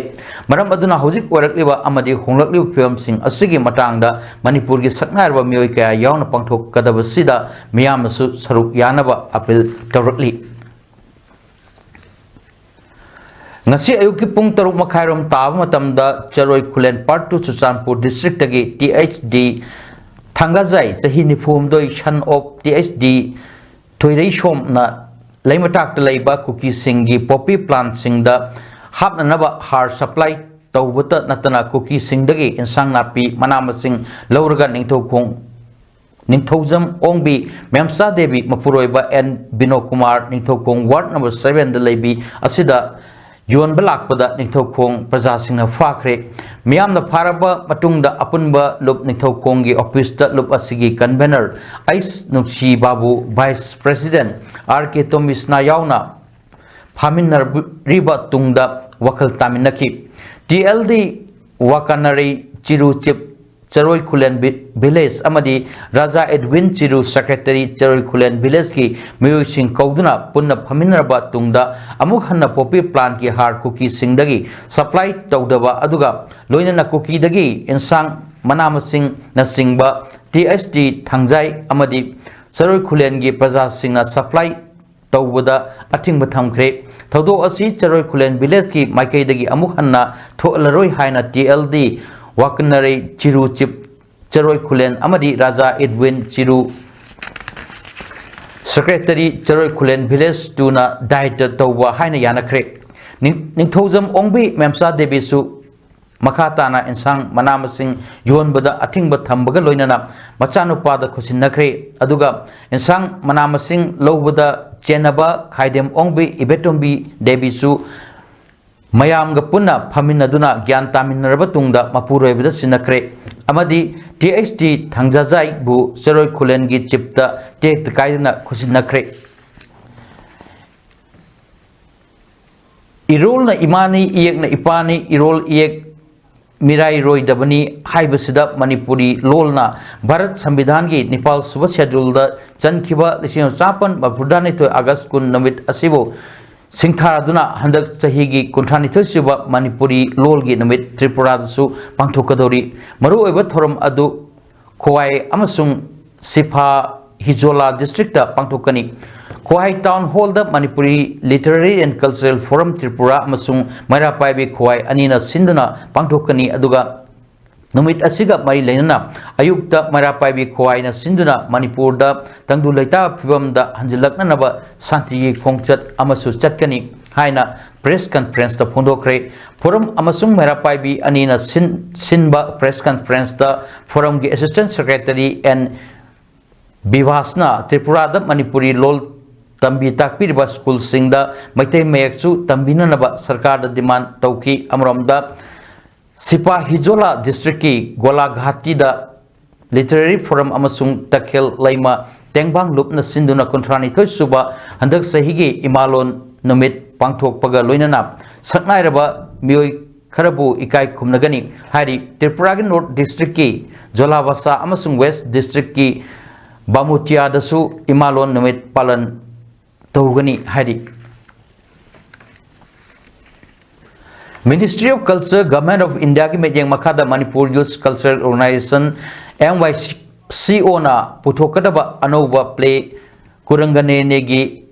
ꯃꯔꯝ ꯑꯗꯨꯅ ꯍꯧꯖꯤꯛ ꯑꯣꯏꯔꯛꯂꯤꯕ ꯑꯃꯗꯤ ꯍꯣꯡꯂꯛꯂꯤꯕ ꯐꯤꯕꯝꯁꯤꯡ ꯑꯁꯤꯒꯤ ꯃꯇꯥꯡꯗ ꯃꯅꯤꯄꯨꯔꯒꯤ ꯁꯛꯅꯥꯏꯔꯕ ꯃꯤꯑꯣꯏ ꯀꯌꯥ ꯌꯥꯎꯅ ꯄꯥꯡꯊꯣꯛꯀꯗꯕꯁꯤꯗ ꯃꯤꯌꯥꯝꯅꯁꯨ ꯁꯔꯨꯛ ꯌꯥꯅꯕ ꯑꯄꯤꯜ ꯇꯧꯔꯛꯂꯤ꯫ ꯉꯁꯤ ꯑꯌꯨꯛꯀꯤ ꯄꯨꯡ ꯇꯔꯨꯛ ꯃꯈꯥꯏꯔꯣꯝ ꯇꯥꯕ ꯃꯇꯝꯗ ꯆꯔꯣꯏ ꯈꯨꯂꯦꯟ ꯄꯥꯔꯠ ꯇꯨ ꯆꯨꯔꯆꯥꯟꯄꯨꯔ ꯗꯤꯁꯇ꯭ꯔꯤꯛꯇꯒꯤ ꯇꯤ ꯑꯩꯆ ꯗꯤ ꯊꯥꯡꯒꯖꯥꯏ, ꯆꯍꯤ ꯅꯤꯐꯨ ꯍꯨꯝꯗꯣꯏ, son of T H D ꯊꯣꯏꯔꯩꯁꯣꯝꯅ ꯂꯩꯃꯇꯥꯛꯇ ꯂꯩꯕ ꯀꯨꯀꯤꯁꯤꯡꯒꯤ ꯄꯣꯄꯤ ꯄ꯭ꯂꯥꯟꯁꯤꯡꯗ ꯍꯥꯞꯅꯅꯕ ꯍꯥꯔ ꯁꯄ꯭ꯂꯥꯏ ꯇꯧꯕꯇ ꯅꯠꯇꯅ ꯀꯨꯀꯤꯁꯤꯡꯗꯒꯤ ꯏꯟꯁꯥꯡ ꯅꯥꯄꯤ, ꯃꯅꯥ ꯃꯁꯤꯡ ꯂꯧꯔꯒ ꯅꯤꯡꯊꯧꯈꯣꯡ ꯅꯤꯡꯊꯧꯖꯝ ꯑꯣꯡꯕꯤ, ꯃꯦꯝꯆꯥ ꯗꯦꯕꯤ ꯃꯄꯨꯔꯣꯏꯕ and ꯕꯤꯅꯣ Kumar, Ningthoukhong ward number ꯁꯚꯦꯟꯗ ꯂꯩꯕꯤ ꯑꯁꯤꯗ ꯌꯣꯟꯕ ꯂꯥꯛꯄꯗ ꯅꯤꯡꯊꯧꯈꯣꯡ ꯄ꯭ꯔꯖꯥꯁꯤꯡꯅ ꯐꯥꯈ꯭ꯔꯦ꯫ ꯃꯤꯌꯥꯝꯅ ꯐꯥꯔꯕ ꯃꯇꯨꯡꯗ ꯑꯄꯨꯟꯕ ꯂꯨꯞ ꯅꯤꯡꯊꯧꯈꯣꯡꯒꯤ ꯑꯣꯐꯤꯁꯇ ꯂꯨꯞ ꯑꯁꯤꯒꯤ ꯀꯟꯚꯦꯅꯔ ꯑꯩꯁ ꯅꯨꯡꯁꯤ ꯕꯥꯕꯨ, ꯚꯥꯏꯁ ꯄ꯭ꯔꯦꯁꯤꯗꯦꯟꯠ ꯑꯥꯔ ꯀꯦ ꯇꯣꯃꯤꯁꯅꯥ ꯌꯥꯎꯅ ꯐꯥꯃꯤꯟꯅꯔꯤꯕ ꯇꯨꯡꯗ ꯋꯥꯈꯜ ꯇꯥꯃꯤꯟꯅꯈꯤ꯫ ꯇꯤ ꯑꯦꯜ ꯗꯤ ꯋꯥꯀꯥꯅꯔꯩ ꯆꯤꯔꯨ ꯆꯤꯞ ꯆꯔꯣꯏ ꯈꯨꯂꯦꯟ ꯚꯤ-, ꯚꯤꯂꯦꯖ ꯑꯃꯗꯤ ꯔꯥꯖꯥ ꯑꯦꯗꯋꯤꯟ ꯆꯤꯔꯨ ꯁꯦꯀ꯭ꯔꯦꯇꯔꯤ ꯆꯔꯣꯏ ꯈꯨꯂꯦꯟ ꯚꯤꯂꯦꯖꯀꯤ ꯃꯤꯑꯣꯏꯁꯤꯡ ꯀꯧꯗꯨꯅ ꯄꯨꯟꯅ ꯐꯝꯃꯤꯟꯅꯔꯕ ꯇꯨꯡꯗ ꯑꯃꯨꯛ ꯍꯟꯅ ꯄꯣꯄꯤ ꯄ꯭ꯂꯥꯟꯒꯤ ꯍꯥꯔ ꯀꯨꯀꯤꯁꯤꯡꯗꯒꯤ ꯁꯄ꯭ꯂꯥꯏ ꯇꯧꯗꯕ ꯑꯗꯨꯒ ꯂꯣꯏꯅꯅ ꯀꯨꯀꯤꯗꯒꯤ ꯏꯟꯁꯥꯡ, ꯃꯅꯥ ꯃꯁꯤꯡꯅꯆꯤꯡꯕ ꯇꯤ ꯑꯩꯆ ꯗꯤ ꯊꯥꯡꯖꯥꯏ ꯑꯃꯗꯤ ꯆꯔꯣꯏ ꯈꯨꯂꯦꯟꯒꯤ ꯄ꯭ꯔꯖꯥꯁꯤꯡꯅ ꯁꯄ꯭ꯂꯥꯏ ꯇꯧꯕꯗ ꯑꯊꯤꯡꯕ ꯊꯝꯈ꯭ꯔꯦ꯫ ꯊꯧꯗꯣꯛ ꯑꯁꯤ ꯆꯔꯣꯏ ꯈꯨꯂꯦꯟ ꯚꯤꯂꯦꯖꯀꯤ ꯃꯥꯏꯀꯩꯗꯒꯤ ꯑꯃꯨꯛ ꯍꯟꯅ ꯊꯣꯛꯍꯜꯂꯔꯣꯏ ꯍꯥꯏꯅ ꯇꯤ ꯑꯦꯜ ꯗꯤ ꯋꯥꯀꯅꯔꯩ ꯆꯤꯔꯨ ꯆꯤꯞ ꯆꯔꯣꯏ ꯈꯨꯂꯦꯟ ꯑꯃꯗꯤ ꯔꯥꯖꯥ ꯑꯦꯗꯋꯤꯟ ꯆꯤꯔꯨ ꯁꯦꯀ꯭ꯔꯦꯇꯔꯤ ꯆꯔꯣꯏ ꯈꯨꯂꯦꯟ ꯚꯤꯂꯦꯖ ꯇꯨꯅ ꯗꯥꯏꯇ ꯇꯧꯕ ꯍꯥꯏꯅ ꯌꯥꯅꯈ꯭ꯔꯦ꯫ ꯅꯤꯡ-, ꯅꯤꯡꯊꯧꯖꯝ ꯑꯣꯡꯕꯤ ꯃꯦꯝꯆꯥ ꯗꯦꯕꯤꯁꯨ ꯃꯈꯥ ꯇꯥꯅ ꯏꯟꯁꯥꯡ ꯃꯅꯥ ꯃꯁꯤꯡ ꯌꯣꯟꯕꯗ ꯑꯊꯤꯡꯕ ꯊꯝꯕꯒ ꯂꯣꯏꯅꯅ ꯃꯆꯥꯅꯨꯄꯥꯗ ꯈꯨꯠꯁꯤꯟꯅꯈ꯭ꯔꯦ꯫ ꯑꯗꯨꯒ ꯏꯟꯁꯥꯡ ꯃꯅꯥ ꯃꯁꯤꯡ ꯂꯧꯕꯗ ꯆꯦꯟꯅꯕ ꯈꯥꯏꯗꯦꯝ ꯑꯣꯡꯕꯤ ꯏꯕꯦꯇꯣꯝꯕꯤ ꯗꯦꯕꯤꯁꯨ ꯃꯌꯥꯝꯒ ꯄꯨꯟꯅ ꯐꯝꯃꯤꯟꯅꯗꯨꯅ ꯒ꯭ꯌꯥꯟ ꯇꯥꯃꯤꯟꯅꯔꯕ ꯇꯨꯡꯗ ꯃꯄꯨꯔꯣꯏꯕꯗ ꯁꯤꯟꯅꯈ꯭ꯔꯦ ꯑꯃꯗꯤ ꯇꯤ ꯑꯩꯆ ꯇꯤ ꯊꯥꯡꯖꯥꯖꯥꯏꯕꯨ ꯆꯔꯣꯏ ꯈꯨꯂꯦꯟꯒꯤ ꯆꯤꯞꯇ ꯇꯦꯛꯇ ꯀꯥꯏꯗꯅ ꯈꯨꯠꯁꯤꯟꯅꯈ꯭ꯔꯦ꯫ ꯏꯔꯣꯜꯅ ꯏꯃꯥꯅꯤ, ꯏꯌꯦꯛꯅ ꯏꯄꯥꯅꯤ, ꯏꯔꯣꯜ ꯏꯌꯦꯛ ꯃꯤꯔꯥꯏꯔꯣꯏꯗꯕꯅꯤ ꯍꯥꯏꯕꯁꯤꯗ ꯃꯅꯤꯄꯨꯔꯤ ꯂꯣꯜꯅ ꯚꯥꯔꯠ ꯁꯪꯕꯤꯙꯥꯟꯒꯤ ꯅꯤꯄꯥꯜ ꯁꯨꯕ ꯁꯦꯗꯨꯜꯗ ꯆꯟꯈꯤꯕ ꯂꯤꯁꯤꯡ ꯑꯃ ꯆꯥꯃꯥꯄꯟ ꯃꯔꯤꯐꯨꯇꯔꯥꯅꯤꯊꯣꯏ ꯑꯥꯒꯁ ꯀꯨꯟ ꯅꯨꯃꯤꯠ ꯑꯁꯤꯕꯨ ꯁꯤꯡꯊꯥꯗꯨꯅ ꯍꯟꯗꯛ ꯆꯍꯤꯒꯤ ꯀꯨꯟꯊ꯭ꯔꯥꯅꯤꯊꯣꯏ ꯁꯨꯕ ꯃꯅꯤꯄꯨꯔꯤ ꯂꯣꯜꯒꯤ ꯅꯨꯃꯤꯠ ꯇ꯭ꯔꯤꯄꯨꯔꯥꯗꯁꯨ ꯄꯥꯡꯊꯣꯛꯀꯗꯧꯔꯤ꯫ ꯃꯔꯨꯑꯣꯏꯕ ꯊꯧꯔꯝ ꯑꯗꯨ ꯈꯣꯋꯥꯏ ꯑꯃꯁꯨꯡ ꯁꯤꯐꯥ ꯍꯤꯖꯣꯂꯥ ꯗꯤꯁꯇ꯭ꯔꯤꯛꯇ ꯄꯥꯡꯊꯣꯛꯀꯅꯤ꯫ ꯈꯣꯋꯥꯏ ꯇꯥꯎꯟ ꯍꯣꯜꯗ Manipuri literary and cultural forum Tripura ꯑꯃꯁꯨꯡ ꯃꯩꯔꯥ ꯄꯥꯏꯕꯤ ꯈꯣꯋꯥꯏ ꯑꯅꯤꯅ ꯁꯤꯟꯗꯨꯅ ꯄꯥꯡꯊꯣꯛꯀꯅꯤ꯫ ꯑꯗꯨꯒ ꯅꯨꯃꯤꯠ ꯑꯁꯤꯒ ꯃꯔꯤ ꯂꯩꯅꯅ ꯑꯌꯨꯛꯇ ꯃꯩꯔꯥ ꯄꯥꯏꯕꯤ ꯈꯣꯋꯥꯏꯅ ꯁꯤꯟꯗꯨꯅ ꯃꯅꯤꯄꯨꯔꯗ ꯇꯪꯗꯨ ꯂꯩꯇꯥꯕ ꯐꯤꯕꯝꯗ ꯍꯟꯖꯤꯜꯂꯛꯅꯅꯕ ꯁꯥꯟꯇꯤꯒꯤ ꯈꯣꯡꯆꯠ ꯑꯃꯁꯨ ꯆꯠꯀꯅꯤ ꯍꯥꯏꯅ ꯄ꯭ꯔꯦꯁ ꯀꯟꯐꯔꯦꯟꯁꯇ ꯐꯣꯡꯗꯣꯛꯈ꯭ꯔꯦ꯫ ꯐꯣꯔꯝ ꯑꯃꯁꯨꯡ ꯃꯩꯔꯥ ꯄꯥꯏꯕꯤ ꯑꯅꯤꯅ ꯁꯤꯟ-, ꯁꯤꯟꯕ ꯄ꯭ꯔꯦꯁ ꯀꯟꯐꯔꯦꯟꯁꯇ ꯐꯣꯔꯝꯒꯤ ꯑꯦꯁꯤꯁꯇꯦꯟ ꯁꯦꯀ꯭ꯔꯦꯇꯔꯤ ꯑꯦꯟ ꯕꯤꯚꯥꯁꯅ ꯇ꯭ꯔꯤꯄꯨꯔꯥꯗ ꯃꯅꯤꯄꯨꯔꯤ ꯂꯣꯜ ꯇꯝꯕꯤ ꯇꯥꯛꯄꯤꯔꯤꯕ ꯁ꯭ꯀꯨꯜꯁꯤꯡꯗ ꯃꯩꯇꯩ ꯃꯌꯦꯛꯁꯨ ꯇꯝꯕꯤꯅꯅꯕ ꯁꯔꯀꯥꯔꯗ ꯗꯤꯃꯥꯟ ꯇꯧꯈꯤ꯫ ꯑꯃꯔꯣꯝꯗ ꯁꯤꯄꯥ ꯍꯤꯖꯣꯂꯥ ꯗꯤꯁꯇ꯭ꯔꯤꯛꯀꯤ ꯒꯣꯂꯥꯘꯥꯇꯤꯗ ꯂꯤꯇꯔꯦꯔꯤ ꯐꯣꯔꯝ ꯑꯃꯁꯨꯡ ꯇꯈꯦꯜ ꯂꯩꯃ ꯇꯦꯡꯕꯥꯡ ꯂꯨꯞꯅ ꯁꯤꯟꯗꯨꯅ ꯀꯨꯟꯊ꯭ꯔꯥꯅꯤꯊꯣꯏ ꯁꯨꯕ ꯍꯟꯗꯛ ꯆꯍꯤꯒꯤ ꯏꯃꯥꯂꯣꯟ ꯅꯨꯃꯤꯠ ꯄꯥꯡꯊꯣꯛꯄꯒ ꯂꯣꯏꯅꯅ ꯁꯛꯅꯥꯏꯔꯕ ꯃꯤꯑꯣꯏ ꯈꯔꯕꯨ ꯏꯀꯥꯏ ꯈꯨꯝꯅꯒꯅꯤ ꯍꯥꯏꯔꯤ꯫ ꯇ꯭ꯔꯤꯄꯨꯔꯥꯒꯤ ꯅꯣꯔꯠ ꯗꯤꯁꯇ꯭ꯔꯤꯛꯀꯤ ꯖꯣꯂꯥꯕꯥꯁꯥ ꯑꯃꯁꯨꯡ ꯋꯦꯁ ꯗꯤꯁꯇ꯭ꯔꯤꯛꯀꯤ ꯕꯥꯃꯨꯇꯤꯌꯥꯗꯁꯨ ꯏꯃꯥꯂꯣꯟ ꯅꯨꯃꯤꯠ ꯄꯥꯂꯟ ꯇꯧꯒꯅꯤ ꯍꯥꯏꯔꯤ꯫ Ministry of Culture, Government of Indiaꯒꯤ ꯃꯤꯠꯌꯦꯡ ꯃꯈꯥꯗ Manipur Youth Cultural Organization, M Y C O ꯅ ꯄꯨꯊꯣꯛꯀꯗꯕ ꯑꯅꯧꯕ ꯄ꯭ꯂꯦ ꯀꯨꯔꯪꯒꯅꯦꯅꯦꯒꯤ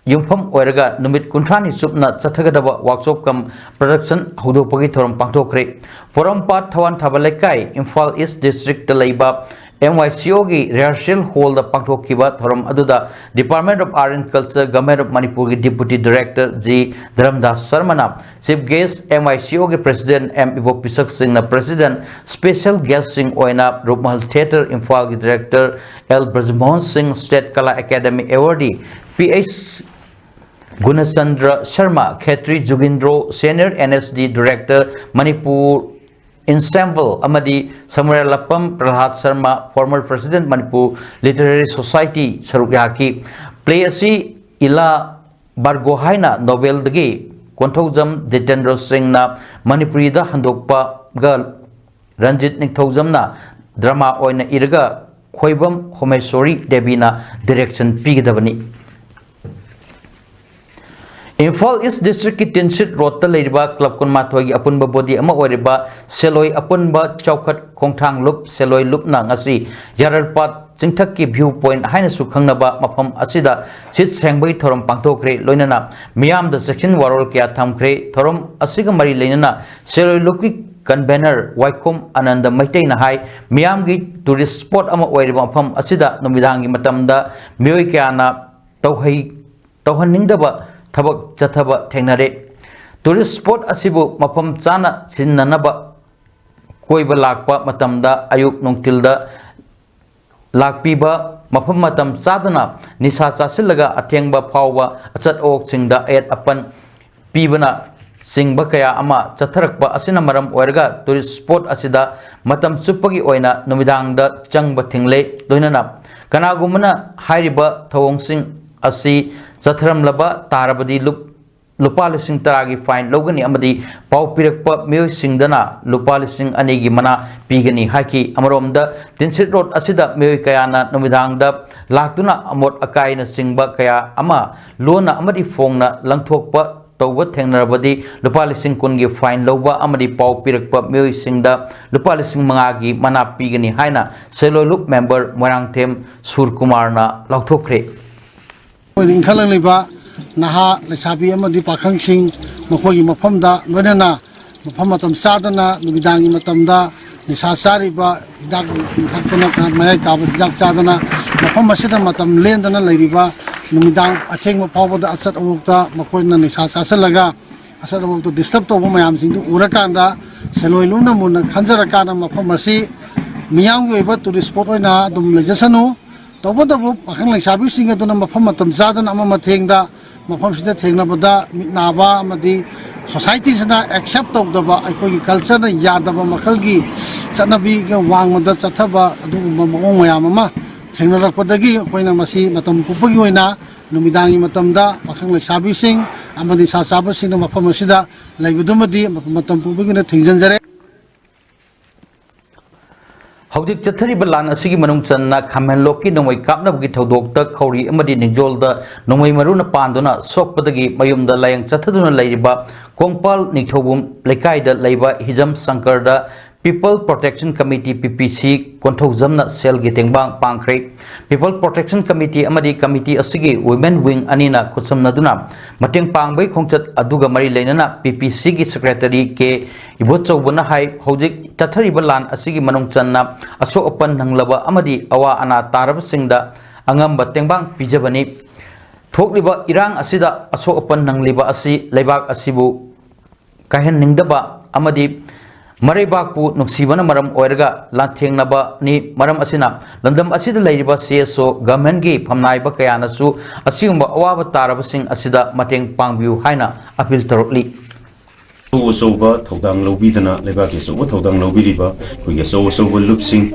ꯌꯨꯝꯐꯝ ꯑꯣꯏꯔꯒ ꯅꯨꯃꯤꯠ ꯀꯨꯟꯊ꯭ꯔꯥꯅꯤ ꯆꯨꯞꯅ ꯆꯠꯊꯒꯗꯕ ꯋꯥꯛꯁꯣꯞ ꯀꯝ ꯄ꯭ꯔꯗꯛꯁꯟ ꯍꯧꯗꯣꯛꯄꯒꯤ ꯊꯧꯔꯝ ꯄꯥꯡꯊꯣꯛꯈ꯭ꯔꯦ꯫ ꯄꯣꯔꯣꯝꯄꯥꯠ ꯊꯋꯥꯟ ꯊꯥꯕ ꯂꯩꯀꯥꯏ, ꯏꯝꯐꯥꯜ ꯏꯁ ꯗꯤꯁꯇ꯭ꯔꯤꯛꯇ ꯂꯩꯕ M Y C O ꯒꯤ ꯔꯤꯍꯔꯁꯦꯜ ꯍꯣꯜꯗ ꯄꯥꯡꯊꯣꯛꯈꯤꯕ ꯊꯧꯔꯝ ꯑꯗꯨꯗ Department of Art and Culture, Government of ꯃꯅꯤꯄꯨꯔꯒꯤ Deputy Director G ꯙꯔꯝꯗꯥꯁ ꯁꯔꯃꯅ chief guest, M Y C O ꯒꯤ President M ꯏꯕꯣꯄꯤꯁꯛ ꯁꯤꯡꯅ President, special guestꯁꯤꯡ ꯑꯣꯏꯅ ꯔꯨꯞꯃꯍꯜ Theatre ꯏꯝꯐꯥꯜꯒꯤ Director L ꯕ꯭ꯔꯖꯃꯣꯍꯟ ꯁꯤꯡ, State Kala Academy Awardee P H ꯒꯨꯅꯆꯟꯗ꯭ꯔ Sharma, ꯈꯦꯇ꯭ꯔꯤ ꯖꯨꯒꯤꯟꯗ꯭ꯔꯣ, Senior N S D Director, Manipur Ensemble, ꯑꯃꯗꯤ ꯁꯃꯨꯔꯥꯏꯂꯥꯛꯄꯝ ꯄ꯭ꯔꯍꯂꯥꯗ Sharma, former President, Manipur Literary Society, ꯁꯔꯨꯛ ꯌꯥꯈꯤ꯫ Play ꯑꯁꯤ ꯏꯂꯥ ꯕꯥꯔꯒꯣ ꯍꯥꯏꯅ novel ꯗꯒꯤ ꯀꯣꯟꯊꯧꯖꯝ ꯖꯤꯇꯦꯟꯗ꯭ꯔ ꯁꯤꯡꯅ ꯃꯅꯤꯄꯨꯔꯤꯗ ꯍꯟꯗꯣꯛꯄꯒ ꯔꯟꯖꯤꯠ ꯅꯤꯡꯊꯧꯖꯝꯅ drama ꯑꯣꯏꯅ ꯏꯔꯒ ꯈꯣꯏꯕꯝ ꯍꯣꯃꯦꯁꯣꯔꯤ ꯗꯦꯕꯤꯅ direction ꯄꯤꯒꯗꯕꯅꯤ꯫ ꯏꯝꯐꯥꯜ East District ꯀꯤ ꯇꯤꯟꯁꯤꯠ ꯔꯣꯗꯇ ꯂꯩꯔꯤꯕ club ꯀꯨꯟꯃꯥꯊꯣꯏꯒꯤ ꯑꯄꯨꯟꯕ body ꯑꯃ ꯑꯣꯏꯔꯤꯕ ꯁꯦꯂꯣꯏ ꯑꯄꯨꯟꯕ ꯆꯥꯎꯈꯠ ꯈꯣꯡꯊꯥꯡ ꯂꯨꯞ ꯁꯦꯂꯣꯏ ꯂꯨꯞꯅ ꯉꯁꯤ ꯌꯥꯔꯜꯄꯥꯠ ꯆꯤꯡꯊꯛꯀꯤ view point ꯍꯥꯏꯅꯁꯨ ꯈꯪꯅꯕ ꯃꯐꯝ ꯑꯁꯤꯗ ꯁꯤꯠ ꯁꯦꯡꯕꯒꯤ ꯊꯧꯔꯝ ꯄꯥꯡꯊꯣꯛꯈ꯭ꯔꯦ꯫ ꯂꯣꯏꯅꯅ ꯃꯤꯌꯥꯝꯗ ꯆꯦꯛꯁꯤꯟ ꯋꯥꯔꯣꯜ ꯀꯌꯥ ꯊꯝꯈ꯭ꯔꯦ꯫ ꯊꯧꯔꯝ ꯑꯁꯤꯒ ꯃꯔꯤ ꯂꯩꯅꯅ ꯁꯦꯂꯣꯏ ꯂꯨꯞꯀꯤ convener ꯋꯥꯏꯈꯣꯝ ꯑꯅꯟꯗ ꯃꯩꯇꯩꯅ ꯍꯥꯏ, ꯃꯤꯌꯥꯝꯒꯤ tourist spot ꯑꯃ ꯑꯣꯏꯔꯤꯕ ꯃꯐꯝ ꯑꯁꯤꯗ ꯅꯨꯃꯤꯗꯥꯡꯒꯤ ꯃꯇꯝꯗ ꯃꯤꯑꯣꯏ ꯀꯌꯥꯅ ꯇꯧꯍꯩ ꯇꯧꯍꯟꯅꯤꯡꯗꯕ ꯊꯕꯛ ꯆꯠꯊꯕ ꯊꯦꯡꯅꯔꯦ꯫ Tourist spot ꯑꯁꯤꯕꯨ ꯃꯐꯝ ꯆꯥꯅ ꯁꯤꯖꯤꯟꯅꯅꯕ ꯀꯣꯏꯕ ꯂꯥꯛꯄ ꯃꯇꯝꯗ ꯑꯌꯨꯛ ꯅꯨꯡꯊꯤꯜꯗ ꯂꯥꯛꯄꯤꯕ, ꯃꯐꯝ ꯃꯇꯝ ꯆꯥꯗꯅ ꯅꯤꯁꯥ ꯆꯥꯁꯤꯜꯂꯒ ꯑꯊꯦꯡꯕ ꯐꯥꯎꯕ ꯑꯆꯠ ꯑꯋꯣꯛꯁꯤꯡꯗ ꯑꯌꯦꯠ ꯑꯄꯟ ꯄꯤꯕꯅ ꯆꯤꯡꯕ ꯀꯌꯥ ꯑꯃ ꯆꯠꯊꯔꯛꯄ ꯑꯁꯤꯅ ꯃꯔꯝ ꯑꯣꯏꯔꯒ tourist spot ꯑꯁꯤꯗ ꯃꯇꯝ ꯆꯨꯞꯄꯒꯤ ꯑꯣꯏꯅ ꯅꯨꯃꯤꯗꯥꯡꯗ ꯆꯪꯕ ꯊꯤꯡꯂꯦ꯫ ꯂꯣꯏꯅꯅ ꯀꯅꯥꯒꯨꯝꯕꯅ ꯍꯥꯏꯔꯤꯕ ꯊꯧꯑꯣꯡꯁꯤꯡ ꯑꯁꯤ ꯆꯠꯊꯔꯝꯂꯕ ꯇꯥꯔꯕꯗꯤ ꯂꯨꯞ-, ꯂꯨꯄꯥ ꯂꯤꯁꯤꯡ ꯇꯔꯥꯒꯤ fine ꯂꯧꯒꯅꯤ ꯑꯃꯗꯤ ꯄꯥꯎ ꯄꯤꯔꯛꯄ ꯃꯤꯑꯣꯏꯁꯤꯡꯗꯅ ꯂꯨꯄꯥ ꯂꯤꯁꯤꯡ ꯑꯅꯤꯒꯤ ꯃꯅꯥ ꯄꯤꯒꯅꯤ ꯍꯥꯏꯈꯤ꯫ ꯑꯃꯔꯣꯝꯗ ꯇꯤꯟꯁꯤꯠ ꯔꯣꯗ ꯑꯁꯤꯗ ꯃꯤꯑꯣꯏ ꯀꯌꯥꯅ ꯅꯨꯃꯤꯗꯥꯡꯗ ꯂꯥꯛꯇꯨꯅ ꯑꯃꯣꯠ ꯑꯀꯥꯏꯅꯆꯤꯡꯕ ꯀꯌꯥ ꯑꯃ ꯂꯣꯟꯅ ꯑꯃꯗꯤ ꯐꯣꯡꯅ ꯂꯪꯊꯣꯛꯄ ꯇꯧꯕ ꯊꯦꯡꯅꯔꯕꯗꯤ ꯂꯨꯄꯥ ꯂꯤꯁꯤꯡ ꯀꯨꯟꯒꯤ fine ꯂꯧꯕ ꯑꯃꯗꯤ ꯄꯥꯎ ꯄꯤꯔꯛꯄ ꯃꯤꯑꯣꯏꯁꯤꯡꯗ ꯂꯨꯄꯥ ꯂꯤꯁꯤꯡ ꯃꯉꯥꯒꯤ ꯃꯅꯥ ꯄꯤꯒꯅꯤ ꯍꯥꯏꯅ ꯁꯦꯂꯣꯏ ꯂꯨꯞ member ꯃꯣꯏꯔꯥꯡꯊꯦꯝ ꯁꯨꯔꯀꯨꯃꯥꯔꯅ ꯂꯥꯎꯊꯣꯛꯈ꯭ꯔꯦ꯫ ꯑꯩꯈꯣꯏꯅ ꯏꯟꯈꯠꯂꯛꯂꯤꯕ ꯅꯍꯥ ꯂꯩꯁꯥꯕꯤ ꯑꯃꯗꯤ ꯄꯥꯈꯪꯁꯤꯡ ꯃꯈꯣꯏꯒꯤ ꯃꯐꯝꯗ ꯂꯣꯏꯅꯅ ꯃꯐꯝ ꯃꯇꯝ ꯆꯥꯗꯅ ꯅꯨꯃꯤꯗꯥꯡꯒꯤ ꯃꯇꯝꯗ ꯅꯤꯁꯥ ꯆꯥꯔꯤꯕ, ꯍꯤꯗꯥꯛ ꯊꯛꯇꯅ ꯃꯌꯥꯏ ꯀꯥꯕ ꯍꯤꯗꯥꯛ ꯆꯥꯗꯅ ꯃꯐꯝ ꯑꯁꯤꯗ ꯃꯇꯝ ꯂꯦꯟꯗꯅ ꯂꯩꯔꯤꯕ, ꯅꯨꯃꯤꯗꯥꯡ ꯑꯊꯦꯡꯕ ꯐꯥꯎꯕꯗ ꯑꯆꯠ ꯑꯋꯣꯛꯇ ꯃꯈꯣꯏꯅ ꯅꯤꯁꯥ ꯆꯥꯁꯤꯜꯂꯒ ꯑꯆꯠ ꯑꯋꯣꯛꯇ disturb ꯇꯧꯕ ꯃꯌꯥꯝꯁꯤꯡꯗꯨ ꯎꯔꯀꯥꯟꯗ ꯁꯦꯂꯣꯏ ꯂꯨꯞꯅ ꯃꯨꯟꯅ ꯈꯟꯖꯔꯀꯥꯟꯗ ꯃꯐꯝ ꯑꯁꯤ ꯃꯤꯌꯥꯝꯒꯤ ꯑꯣꯏꯕ tourist spot ꯑꯣꯏꯅ ꯑꯗꯨꯝ ꯂꯩꯖꯁꯅꯨ꯫ ꯇꯧꯕꯇꯕꯨ ꯄꯥꯈꯪ ꯂꯩꯁꯥꯕꯤꯁꯤꯡ ꯑꯗꯨꯅ ꯃꯐꯝ ꯃꯇꯝ ꯆꯥꯗꯅ ꯑꯃ ꯃꯊꯦꯡꯗ ꯃꯐꯝꯁꯤꯗ ꯊꯦꯡꯅꯕꯗ ꯃꯤꯠ ꯅꯥꯕ ꯑꯃꯗꯤ ꯁꯣꯁꯥꯏꯇꯤꯁꯤꯅ ꯑꯦꯛꯁꯦꯞ ꯇꯧꯗꯕ, ꯑꯩꯈꯣꯏꯒꯤ ꯀꯜꯆꯔꯅ ꯌꯥꯗꯕ ꯃꯈꯜꯒꯤ ꯆꯠꯅꯕꯤꯒ ꯋꯥꯡꯃꯗ ꯆꯠꯊꯕ ꯑꯗꯨꯒꯨꯝꯕ ꯃꯑꯣꯡ ꯃꯌꯥꯝ ꯑꯃ ꯊꯦꯡꯅꯔꯛꯄꯗꯒꯤ ꯑꯩꯈꯣꯏꯅ ꯃꯁꯤ ꯃꯇꯝ ꯄꯨꯝꯕꯒꯤ ꯑꯣꯏꯅ ꯅꯨꯃꯤꯗꯥꯡꯒꯤ ꯃꯇꯝꯗ ꯄꯥꯈꯪ ꯂꯩꯁꯥꯕꯤꯁꯤꯡ ꯑꯃꯗꯤ ꯅꯤꯁꯥ ꯆꯥꯕꯁꯤꯡꯅ ꯃꯐꯝ ꯑꯁꯤꯗ ꯂꯩꯕꯗꯨꯃꯗꯤ ꯃꯇꯝ ꯄꯨꯝꯕꯒꯤ ꯑꯣꯏꯅ ꯊꯤꯡꯖꯤꯟꯖꯔꯦ꯫ ꯍꯧꯖꯤꯛ ꯆꯠꯊꯔꯤꯕ ꯂꯥꯟ ꯑꯁꯤꯒꯤ ꯃꯅꯨꯡ ꯆꯟꯅ ꯈꯥꯃꯦꯟꯂꯣꯛꯀꯤ ꯅꯣꯡꯃꯩ ꯀꯥꯞꯅꯕꯒꯤ ꯊꯧꯗꯣꯛꯇ ꯈꯧꯔꯤ ꯑꯃꯗꯤ ꯅꯤꯡꯖꯣꯜꯗ ꯅꯣꯡꯃꯩ ꯃꯔꯨꯅ ꯄꯥꯟꯗꯨꯅ ꯁꯣꯛꯄꯗꯒꯤ ꯃꯌꯨꯝꯗ ꯂꯥꯌꯦꯡ ꯆꯠꯊꯗꯨꯅ ꯂꯩꯔꯤꯕ ꯀꯣꯡꯄꯥꯜ ꯅꯤꯡꯊꯧꯕꯨꯝ ꯂꯩꯀꯥꯏꯗ ꯂꯩꯕ ꯍꯤꯖꯝ ꯁꯪꯀꯔꯗ People Protection Committee, P P C, ꯀꯣꯟꯊꯧꯖꯝꯅ ꯁꯦꯜꯒꯤ ꯇꯦꯡꯕꯥꯡ ꯄꯥꯡꯈ꯭ꯔꯦ꯫ People Protection Committee ꯑꯃꯗꯤ committee ꯑꯁꯤꯒꯤ women wing ꯑꯅꯤꯅ ꯈꯨꯠꯁꯝꯅꯗꯨꯅ ꯃꯇꯦꯡ ꯄꯥꯡꯕꯒꯤ ꯈꯣꯡꯆꯠ ꯑꯗꯨꯒ ꯃꯔꯤ ꯂꯩꯅꯅ P P C ꯒꯤ secretary ꯀꯦ ꯏꯕꯣꯆꯧꯕꯅ ꯍꯥꯏ, ꯍꯧꯖꯤꯛ ꯆꯠꯊꯔꯤꯕ ꯂꯥꯟ ꯑꯁꯤꯒꯤ ꯃꯅꯨꯡ ꯆꯟꯅ ꯑꯁꯣꯛ ꯑꯄꯟ ꯅꯪꯂꯕ ꯑꯃꯗꯤ ꯑꯋꯥ ꯑꯅꯥ ꯇꯥꯔꯕꯁꯤꯡꯗ ꯑꯉꯝꯕ ꯇꯦꯡꯕꯥꯡ ꯄꯤꯖꯕꯅꯤ꯫ ꯊꯣꯛꯂꯤꯕ ꯏꯔꯥꯡ ꯑꯁꯤꯗ ꯑꯁꯣꯛ ꯑꯄꯟ ꯅꯪꯂꯤꯕ ꯑꯁꯤ ꯂꯩꯕꯥꯛ ꯑꯁꯤꯕꯨ ꯀꯥꯏꯍꯟꯅꯤꯡꯗꯕ ꯑꯃꯗꯤ ꯃꯔꯩꯕꯥꯛꯄꯨ ꯅꯨꯡꯁꯤꯕꯅ ꯃꯔꯝ ꯑꯣꯏꯔꯒ ꯂꯥꯟꯊꯦꯡꯅꯕꯅꯤ꯫ ꯃꯔꯝ ꯑꯁꯤꯅ ꯂꯝꯗꯝ ꯑꯁꯤꯗ ꯂꯩꯔꯤꯕ C S O, government ꯀꯤ ꯐꯝꯅꯥꯏꯕ ꯀꯌꯥꯅꯁꯨ ꯑꯁꯤꯒꯨꯝꯕ ꯑꯋꯥꯕ ꯇꯥꯔꯕꯁꯤꯡ ꯑꯁꯤꯗ ꯃꯇꯦꯡ ꯄꯥꯡꯕꯤꯌꯨ ꯍꯥꯏꯅ appeal ꯇꯧꯔꯛꯂꯤ꯫ ꯑꯆꯧ ꯑꯆꯧꯕ ꯊꯧꯗꯥꯡ ꯂꯧꯕꯤꯗꯅ, ꯂꯩꯕꯥꯛꯀꯤ ꯑꯆꯧꯕ ꯊꯧꯗꯥꯡ ꯂꯧꯕꯤꯔꯤꯕ ꯑꯩꯈꯣꯏꯒꯤ ꯑꯆꯧ ꯑꯆꯧꯕ ꯂꯨꯞꯁꯤꯡ,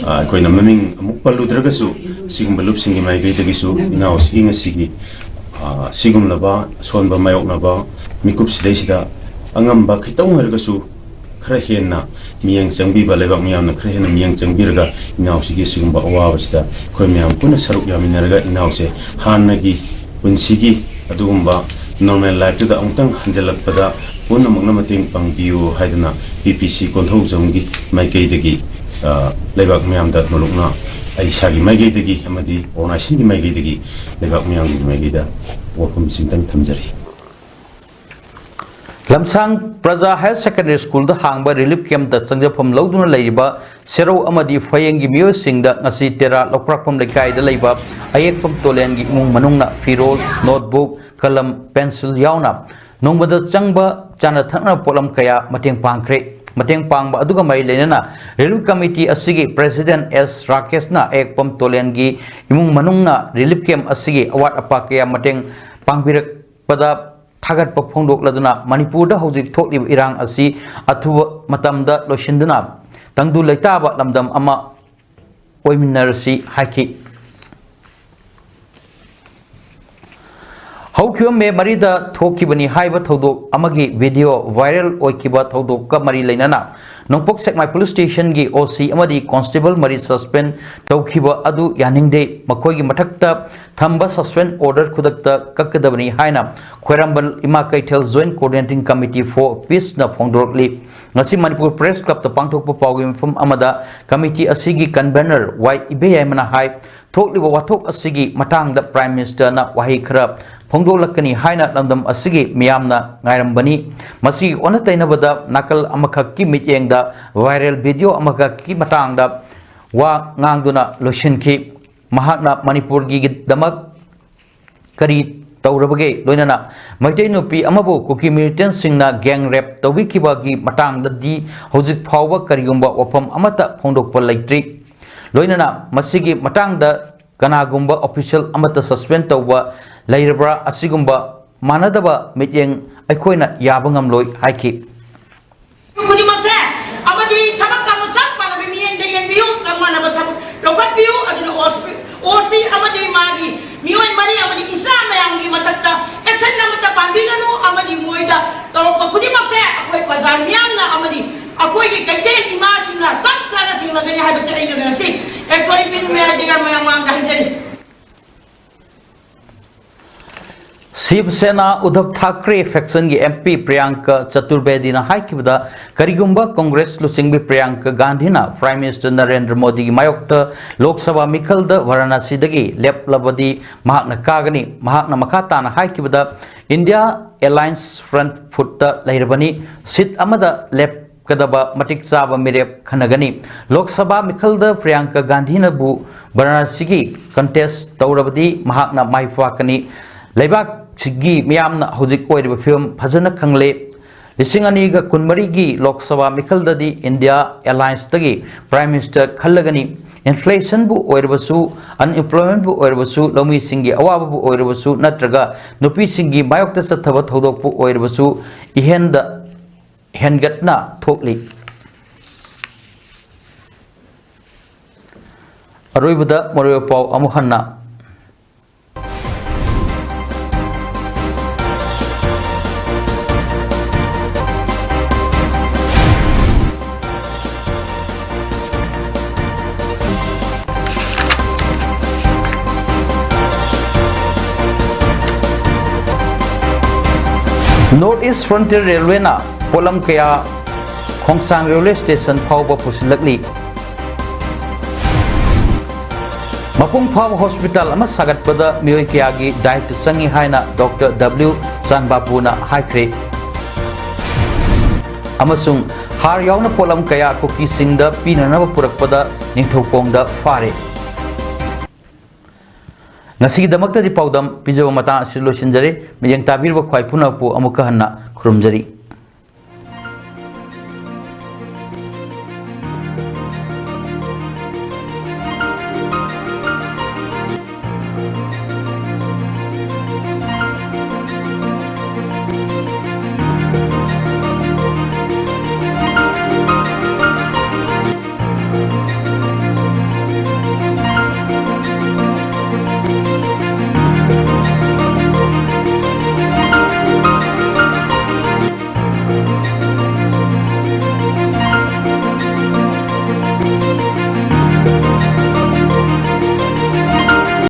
ꯑ, ꯑꯩꯈꯣꯏꯅ ꯃꯃꯤꯡ ꯑꯃꯨꯛ ꯄꯜꯂꯨꯗ꯭ꯔꯒꯁꯨ, ꯁꯤꯒꯨꯝꯕ ꯂꯨꯞꯁꯤꯡꯒꯤ ꯃꯥꯏꯀꯩꯗꯒꯤꯁꯨ ꯏꯅꯥꯎꯁꯤꯒꯤ ꯉꯁꯤꯒꯤ, ꯑ, ꯁꯤꯒꯨꯝꯂꯕ ꯑꯁꯣꯟꯕ ꯃꯥꯌꯣꯛꯅꯕ ꯃꯤꯀꯨꯞꯁꯤꯗꯩꯁꯤꯗ ꯑꯉꯝꯕ ꯈꯤꯇꯪ ꯑꯣꯏꯔꯒꯁꯨ ꯈꯔ ꯍꯦꯟꯅ ꯃꯤꯠꯌꯦꯡ ꯆꯪꯕꯤꯕ, ꯂꯩꯕꯥꯛ ꯃꯤꯌꯥꯝꯅ ꯈꯔ ꯍꯦꯟꯅ ꯃꯤꯠꯌꯦꯡ ꯆꯪꯕꯤꯔꯒ ꯏꯅꯥꯎꯁꯤꯒꯤ ꯁꯤꯒꯨꯝꯕ ꯑꯋꯥꯕꯁꯤꯗ ꯑꯩꯈꯣꯏ ꯃꯌꯥꯝ ꯄꯨꯟꯅ ꯁꯔꯨꯛ ꯌꯥꯃꯤꯟꯅꯔꯒ ꯏꯅꯥꯎꯁꯦ ꯍꯥꯟꯅꯒꯤ ꯄꯨꯟꯁꯤꯒꯤ ꯑꯗꯨꯒꯨꯝꯕ normal life ꯇꯨꯗ ꯑꯃꯨꯛꯇꯪ ꯍꯟꯖꯤꯜꯂꯛꯄꯗ ꯄꯨꯝꯅꯃꯛꯅ ꯃꯇꯦꯡ ꯄꯥꯡꯕꯤꯌꯨ ꯍꯥꯏꯗꯅ P P C ꯀꯣꯟꯊꯧꯖꯝꯒꯤ ꯃꯥꯏꯀꯩꯗꯒꯤ, ꯑ, ꯂꯩꯕꯥꯛ ꯃꯤꯌꯥꯝꯗ ꯃꯔꯨꯞꯅ ꯑꯩ ꯏꯁꯥꯒꯤ ꯃꯥꯏꯀꯩꯗꯒꯤ ꯑꯃꯗꯤ organization ꯒꯤ ꯃꯥꯏꯀꯩꯗꯒꯤ ꯂꯩꯕꯥꯛ ꯃꯤꯌꯥꯝꯒꯤ ꯃꯥꯏꯀꯩꯗ ꯋꯥꯐꯝꯁꯤꯡꯇꯪ ꯊꯝꯖꯔꯤ꯫ ꯂꯝꯁꯥꯡ ꯄ꯭ꯔꯖꯥ Higher Secondary School ꯗ ꯍꯥꯡꯕ relief camp ꯇ ꯆꯪꯖꯐꯝ ꯂꯧꯗꯨꯅ ꯂꯩꯔꯤꯕ ꯁꯦꯔꯧ ꯑꯃꯗꯤ ꯐꯌꯦꯡꯒꯤ ꯃꯤꯑꯣꯏꯁꯤꯡꯗ ꯉꯁꯤ ꯇꯦꯔꯥ ꯂꯧꯄ꯭ꯔꯥꯛꯄꯝ ꯂꯩꯀꯥꯏꯗ ꯂꯩꯕ ꯑꯌꯦꯛꯄꯝ ꯇꯣꯂꯦꯟꯒꯤ ꯏꯃꯨꯡ ꯃꯅꯨꯡꯅ ꯐꯤꯔꯣꯜ, notebook, ꯀꯂꯝ, pencil ꯌꯥꯎꯅ ꯅꯣꯡꯃꯗ ꯆꯪꯕ ꯆꯥꯅ ꯊꯛꯅꯕ ꯄꯣꯠꯂꯝ ꯀꯌꯥ ꯃꯇꯦꯡ ꯄꯥꯡꯈ꯭ꯔꯦ꯫ ꯃꯇꯦꯡ ꯄꯥꯡꯕ ꯑꯗꯨꯒ ꯃꯔꯤ ꯂꯩꯅꯅ relief committee ꯑꯁꯤꯒꯤ president S ꯔꯥꯀꯦꯁꯅ ꯑꯌꯦꯛꯄꯝ ꯇꯣꯂꯦꯟꯒꯤ ꯏꯃꯨꯡ ꯃꯅꯨꯡꯅ relief camp ꯑꯁꯤꯒꯤ ꯑꯋꯥꯠ ꯑꯄꯥ ꯀꯌꯥ ꯃꯇꯦꯡ ꯄꯥꯡꯕꯤꯔꯛꯄꯗ ꯊꯥꯒꯠꯄ ꯐꯣꯡꯗꯣꯛꯂꯗꯨꯅ, ꯃꯅꯤꯄꯨꯔꯗ ꯍꯧꯖꯤꯛ ꯊꯣꯛꯂꯤꯕ ꯏꯔꯥꯡ ꯑꯁꯤ ꯑꯊꯨꯕ ꯃꯇꯝꯗ ꯂꯣꯏꯁꯤꯟꯗꯨꯅ ꯇꯪꯗꯨ ꯂꯩꯇꯥꯕ ꯂꯝꯗꯝ ꯑꯃ ꯑꯣꯏꯃꯤꯟꯅꯔꯁꯤ ꯍꯥꯏꯈꯤ꯫ ꯍꯧꯈꯤꯕ ꯃꯦ ꯃꯔꯤꯗ ꯊꯣꯛꯈꯤꯕꯅꯤ ꯍꯥꯏꯕ ꯊꯧꯗꯣꯛ ꯑꯃꯒꯤ ꯚꯤꯗꯤꯑꯣ ꯚꯥꯏꯔꯦꯜ ꯑꯣꯏꯈꯤꯕ ꯊꯧꯗꯣꯛꯀ ꯃꯔꯤ ꯂꯩꯅꯅ ꯅꯣꯡꯄꯣꯛ ꯁꯦꯛꯃꯥꯏ ꯄꯨꯂꯤꯁ ꯁ꯭ꯇꯦꯁꯟꯒꯤ ꯑꯣ ꯁꯤ ꯑꯃꯗꯤ ꯀꯣꯟꯁꯇꯦꯕꯜ ꯃꯔꯤ ꯁꯁꯄꯦꯟ ꯇꯧꯈꯤꯕ ꯑꯗꯨ ꯌꯥꯅꯤꯡꯗꯦ꯫ ꯃꯈꯣꯏꯒꯤ ꯃꯊꯛꯇ ꯊꯝꯕ ꯁꯁꯄꯦꯟ ꯑꯣꯔꯗꯔ ꯈꯨꯗꯛꯇ ꯀꯛꯀꯗꯕꯅꯤ ꯍꯥꯏꯅ ꯈ꯭ꯋꯥꯏꯔꯝꯕꯟ ꯏꯃꯥ ꯀꯩꯊꯦꯜ Joint Coordinating Committee for Peaceꯅ ꯐꯣꯡꯗꯣꯔꯛꯂꯤ꯫ ꯉꯁꯤ ꯃꯅꯤꯄꯨꯔ ꯄ꯭ꯔꯦꯁ ꯀ꯭ꯂꯕꯇ ꯄꯥꯡꯊꯣꯛꯄ ꯄꯥꯎꯒꯤ ꯃꯤꯐꯝ ꯑꯃꯗ ꯀꯃꯤꯇꯤ ꯑꯁꯤꯒꯤ ꯀꯟꯚꯦꯅꯔ ꯋꯥꯏ ꯏꯕꯦꯌꯥꯏꯃꯅ ꯍꯥꯏ, ꯊꯣꯛꯂꯤꯕ ꯋꯥꯊꯣꯛ ꯑꯁꯤꯒꯤ ꯃꯇꯥꯡꯗ ꯄ꯭ꯔꯥꯏꯝ ꯃꯤꯅꯤꯁꯇꯔꯅ ꯋꯥꯍꯩ ꯈꯔ ꯐꯣꯡꯗꯣꯛꯂꯛꯀꯅꯤ ꯍꯥꯏꯅ ꯂꯝꯗꯝ ꯑꯁꯤꯒꯤ ꯃꯤꯌꯥꯝꯅ ꯉꯥꯏꯔꯝꯕꯅꯤ꯫ ꯃꯁꯤꯒꯤ ꯑꯣꯟꯅ ꯇꯩꯅꯕꯗ ꯅꯥꯀꯜ ꯑꯃꯈꯛꯀꯤ ꯃꯤꯠꯌꯦꯡꯗ ꯚꯥꯏꯔꯦꯜ ꯚꯤꯗꯤꯑꯣ ꯑꯃꯈꯛꯀꯤ ꯃꯇꯥꯡꯗ ꯋꯥ ꯉꯥꯡꯗꯨꯅ ꯂꯣꯏꯁꯤꯟꯈꯤ꯫ ꯃꯍꯥꯛꯅ ꯃꯅꯤꯄꯨꯔꯒꯤꯗꯃꯛ ꯀꯔꯤ ꯇꯧꯔꯕꯒꯦ? ꯂꯣꯏꯅꯅ ꯃꯩꯇꯩ ꯅꯨꯄꯤ ꯑꯃꯕꯨ ꯀꯨꯀꯤ ꯃꯤꯂꯤꯇꯦꯟꯁꯤꯡꯅ ꯒꯦꯡ ꯔꯦꯞ ꯇꯧꯕꯤꯈꯤꯕꯒꯤ ꯃꯇꯥꯡꯗꯗꯤ ꯍꯧꯖꯤꯛ ꯐꯥꯎꯕ ꯀꯔꯤꯒꯨꯝꯕ ꯋꯥꯐꯝ ꯑꯃꯠꯇ ꯐꯣꯡꯗꯣꯛꯄ ꯂꯩꯇ꯭ꯔꯤ꯫ ꯂꯣꯏꯅꯅ ꯃꯁꯤꯒꯤ ꯃꯇꯥꯡꯗ ꯀꯅꯥꯒꯨꯝꯕ ꯑꯣꯐꯤꯁꯤꯌꯦꯜ ꯑꯃꯠꯇ ꯁꯁꯄꯦꯟ ꯇꯧꯕ ꯂꯩꯔꯕ꯭ꯔꯥ? ꯑꯁꯤꯒꯨꯝꯕ ꯃꯥꯟꯅꯗꯕ ꯃꯤꯠꯌꯦꯡ ꯑꯩꯈꯣꯏꯅ ꯌꯥꯕ ꯉꯝꯂꯣꯏ ꯍꯥꯏꯈꯤ꯫ ꯈꯨꯗꯤꯡꯃꯛꯁꯦ ꯑꯃꯗꯤ ꯊꯕꯛ ꯑꯃ ꯆꯞ ꯃꯥꯟꯅꯕ ꯃꯤꯠꯌꯦꯡꯗ ꯌꯦꯡꯕꯤꯌꯨ, ꯆꯞ ꯃꯥꯟꯅꯕ ꯊꯕꯛ ꯂꯧꯈꯠꯄꯤꯌꯨ꯫ ꯑꯗꯨꯅ ꯑꯣꯁꯤ ꯑꯃꯗꯤ ꯃꯥꯒꯤ ꯃꯤꯑꯣꯏ ꯃꯔꯤ ꯑꯃꯗꯤ ꯏꯆꯥ ꯃꯌꯥꯝꯒꯤ ꯃꯊꯛꯇ ꯑꯦꯛꯁꯟ ꯑꯃꯠꯇ ꯄꯥꯟꯕꯤꯒꯅꯨ ꯑꯃꯗꯤ ꯃꯣꯏꯗ ꯇꯧꯔꯛꯄ ꯈꯨꯗꯤꯡꯃꯛꯁꯦ ꯑꯩꯈꯣꯏ ꯄ꯭ꯔꯖꯥ ꯃꯤꯌꯥꯝꯅ ꯑꯃꯗꯤ ꯑꯩꯈꯣꯏꯒꯤ ꯀꯩꯊꯦꯜ ꯏꯃꯥꯁꯤꯡꯅ ꯆꯞ ꯆꯥꯅ ꯊꯦꯡꯅꯒꯅꯤ ꯍꯥꯏꯕꯁꯦ ꯑꯩꯅ ꯉꯁꯤ ꯑꯦꯛ ꯄꯣꯂꯤꯇꯤꯀꯦꯜ ꯃꯌꯥꯝ ꯃꯌꯥꯝ ꯃꯥꯡꯗ ꯍꯥꯏꯖꯔꯤ꯫ ꯁꯤꯕ ꯁꯦꯅꯥ ꯎꯗꯙꯕ ꯊꯥꯀ꯭ꯔꯦ ꯐꯦꯛꯁꯟꯒꯤ ꯑꯦꯝ ꯄꯤ ꯄ꯭ꯔꯤꯌꯥꯡꯀꯥ ꯆꯇꯨꯔꯕꯦꯗꯤꯅ ꯍꯥꯏꯈꯤꯕꯗ, ꯀꯔꯤꯒꯨꯝꯕ ꯀꯣꯡꯒ꯭ꯔꯦꯁ ꯂꯨꯆꯤꯡꯕꯤ ꯄ꯭ꯔꯤꯌꯥꯡꯀꯥ ꯒꯥꯟꯙꯤꯅ ꯄ꯭ꯔꯥꯏꯝ ꯃꯤꯅꯤꯁꯇꯔ ꯅꯔꯦꯟꯗ꯭ꯔ ꯃꯣꯗꯤꯒꯤ ꯃꯥꯌꯣꯛꯇ ꯂꯣꯛ ꯁꯚꯥ ꯃꯤꯈꯜꯗ ꯚꯥꯔꯥꯅꯥꯁꯤꯗꯒꯤ ꯂꯦꯞꯂꯕꯗꯤ ꯃꯍꯥꯛꯅ ꯀꯥꯒꯅꯤ꯫ ꯃꯍꯥꯛꯅ ꯃꯈꯥ ꯇꯥꯅ ꯍꯥꯏꯈꯤꯕꯗ, ꯏꯟꯗꯤꯌꯥ ꯑꯦꯂꯥꯏꯟꯁ ꯐ꯭ꯔꯟ ꯐꯨꯠꯇ ꯂꯩꯔꯕꯅꯤ, ꯁꯤꯠ ꯑꯃꯗ ꯂꯦꯞ ꯀꯗꯕ ꯃꯇꯤꯛ ꯆꯥꯕ ꯃꯤꯔꯦꯞ ꯈꯟꯅꯒꯅꯤ꯫ ꯂꯣꯛ ꯁꯚꯥ ꯃꯤꯈꯜꯗ ꯄ꯭ꯔꯤꯌꯥꯡꯀꯥ ꯒꯥꯟꯙꯤꯅꯕꯨ ꯚꯥꯔꯥꯅꯥꯁꯤꯒꯤ ꯀꯟꯇꯦꯁ ꯇꯧꯔꯕꯗꯤ ꯃꯍꯥꯛꯅ ꯃꯥꯏ ꯄꯥꯛꯀꯅꯤ꯫ ꯂꯩꯕꯥꯛꯁꯤꯒꯤ ꯃꯤꯌꯥꯝꯅ ꯍꯧꯖꯤꯛ ꯑꯣꯏꯔꯤꯕ ꯐꯤꯕꯝ ꯐꯖꯅ ꯈꯪꯂꯦ꯫ ꯂꯤꯁꯤꯡ ꯑꯅꯤꯒ ꯀꯨꯟꯃꯔꯤꯒꯤ Lok Sabha ꯃꯤꯈꯜꯗꯗꯤ India ꯑꯦꯂꯥꯏꯟꯁꯇꯒꯤ prime minister ꯈꯜꯂꯒꯅꯤ꯫ Inflationꯕꯨ ꯑꯣꯏꯔꯕꯁꯨ, unemploymentꯕꯨ ꯑꯣꯏꯔꯕꯁꯨ, ꯂꯧꯃꯤꯁꯤꯡꯒꯤ ꯑꯋꯥꯕꯕꯨ ꯑꯣꯏꯔꯕꯁꯨ, ꯅꯠꯇ꯭ꯔꯒ ꯅꯨꯄꯤꯁꯤꯡꯒꯤ ꯃꯥꯌꯣꯛꯇ ꯆꯠꯊꯕ ꯊꯧꯗꯣꯛꯄꯨ ꯑꯣꯏꯔꯕꯁꯨ, ꯏꯍꯦꯟꯗ ꯍꯦꯟꯒꯠꯅ ꯊꯣꯛꯂꯤ꯫ ꯑꯔꯣꯏꯕꯗ ꯃꯔꯨꯑꯣꯏꯕ ꯄꯥꯎ ꯑꯃꯨꯛ ꯍꯟꯅ꯫ North East Frontier Railwayꯅ ꯄꯣꯠꯂꯝ ꯀꯌꯥ ꯈꯣꯡꯁꯥꯡ railway station ꯐꯥꯎꯕ ꯄꯨꯁꯤꯜꯂꯛꯂꯤ꯫ ꯃꯄꯨꯡ ꯐꯥꯕ hospital ꯑꯃ ꯁꯥꯒꯠꯄꯗ ꯃꯤꯑꯣꯏ ꯀꯌꯥꯒꯤ ꯗꯥꯏꯇ꯭ꯋ ꯆꯪꯏ ꯍꯥꯏꯅ ꯗꯣꯛꯇꯔ ꯗꯕ꯭ꯂꯤꯎ ꯆꯥꯟꯕꯥꯕꯨꯅ ꯍꯥꯏꯈ꯭ꯔꯦ꯫ ꯑꯃꯁꯨꯡ ꯍꯥꯔ ꯌꯥꯎꯅ ꯄꯣꯠꯂꯝ ꯀꯌꯥ ꯀꯨꯀꯤꯁꯤꯡꯗ ꯄꯤꯅꯅꯕ ꯄꯨꯔꯛꯄꯗ ꯅꯤꯡꯊꯧꯈꯣꯡꯗ ꯐꯥꯔꯦ꯫ ꯉꯁꯤꯒꯤꯗꯃꯛꯇꯗꯤ ꯄꯥꯎꯗꯝ ꯄꯤꯖꯕ ꯃꯇꯥꯡ ꯑꯁꯤꯗ ꯂꯣꯏꯁꯤꯟꯖꯔꯦ꯫ ꯃꯤꯠꯌꯦꯡ ꯇꯥꯕꯤꯔꯤꯕ ꯈ꯭ꯋꯥꯏ ꯄꯨꯝꯅꯃꯛꯄꯨ ꯑꯃꯨꯛꯀ ꯍꯟꯅ ꯈꯨꯔꯨꯝꯖꯔꯤ꯫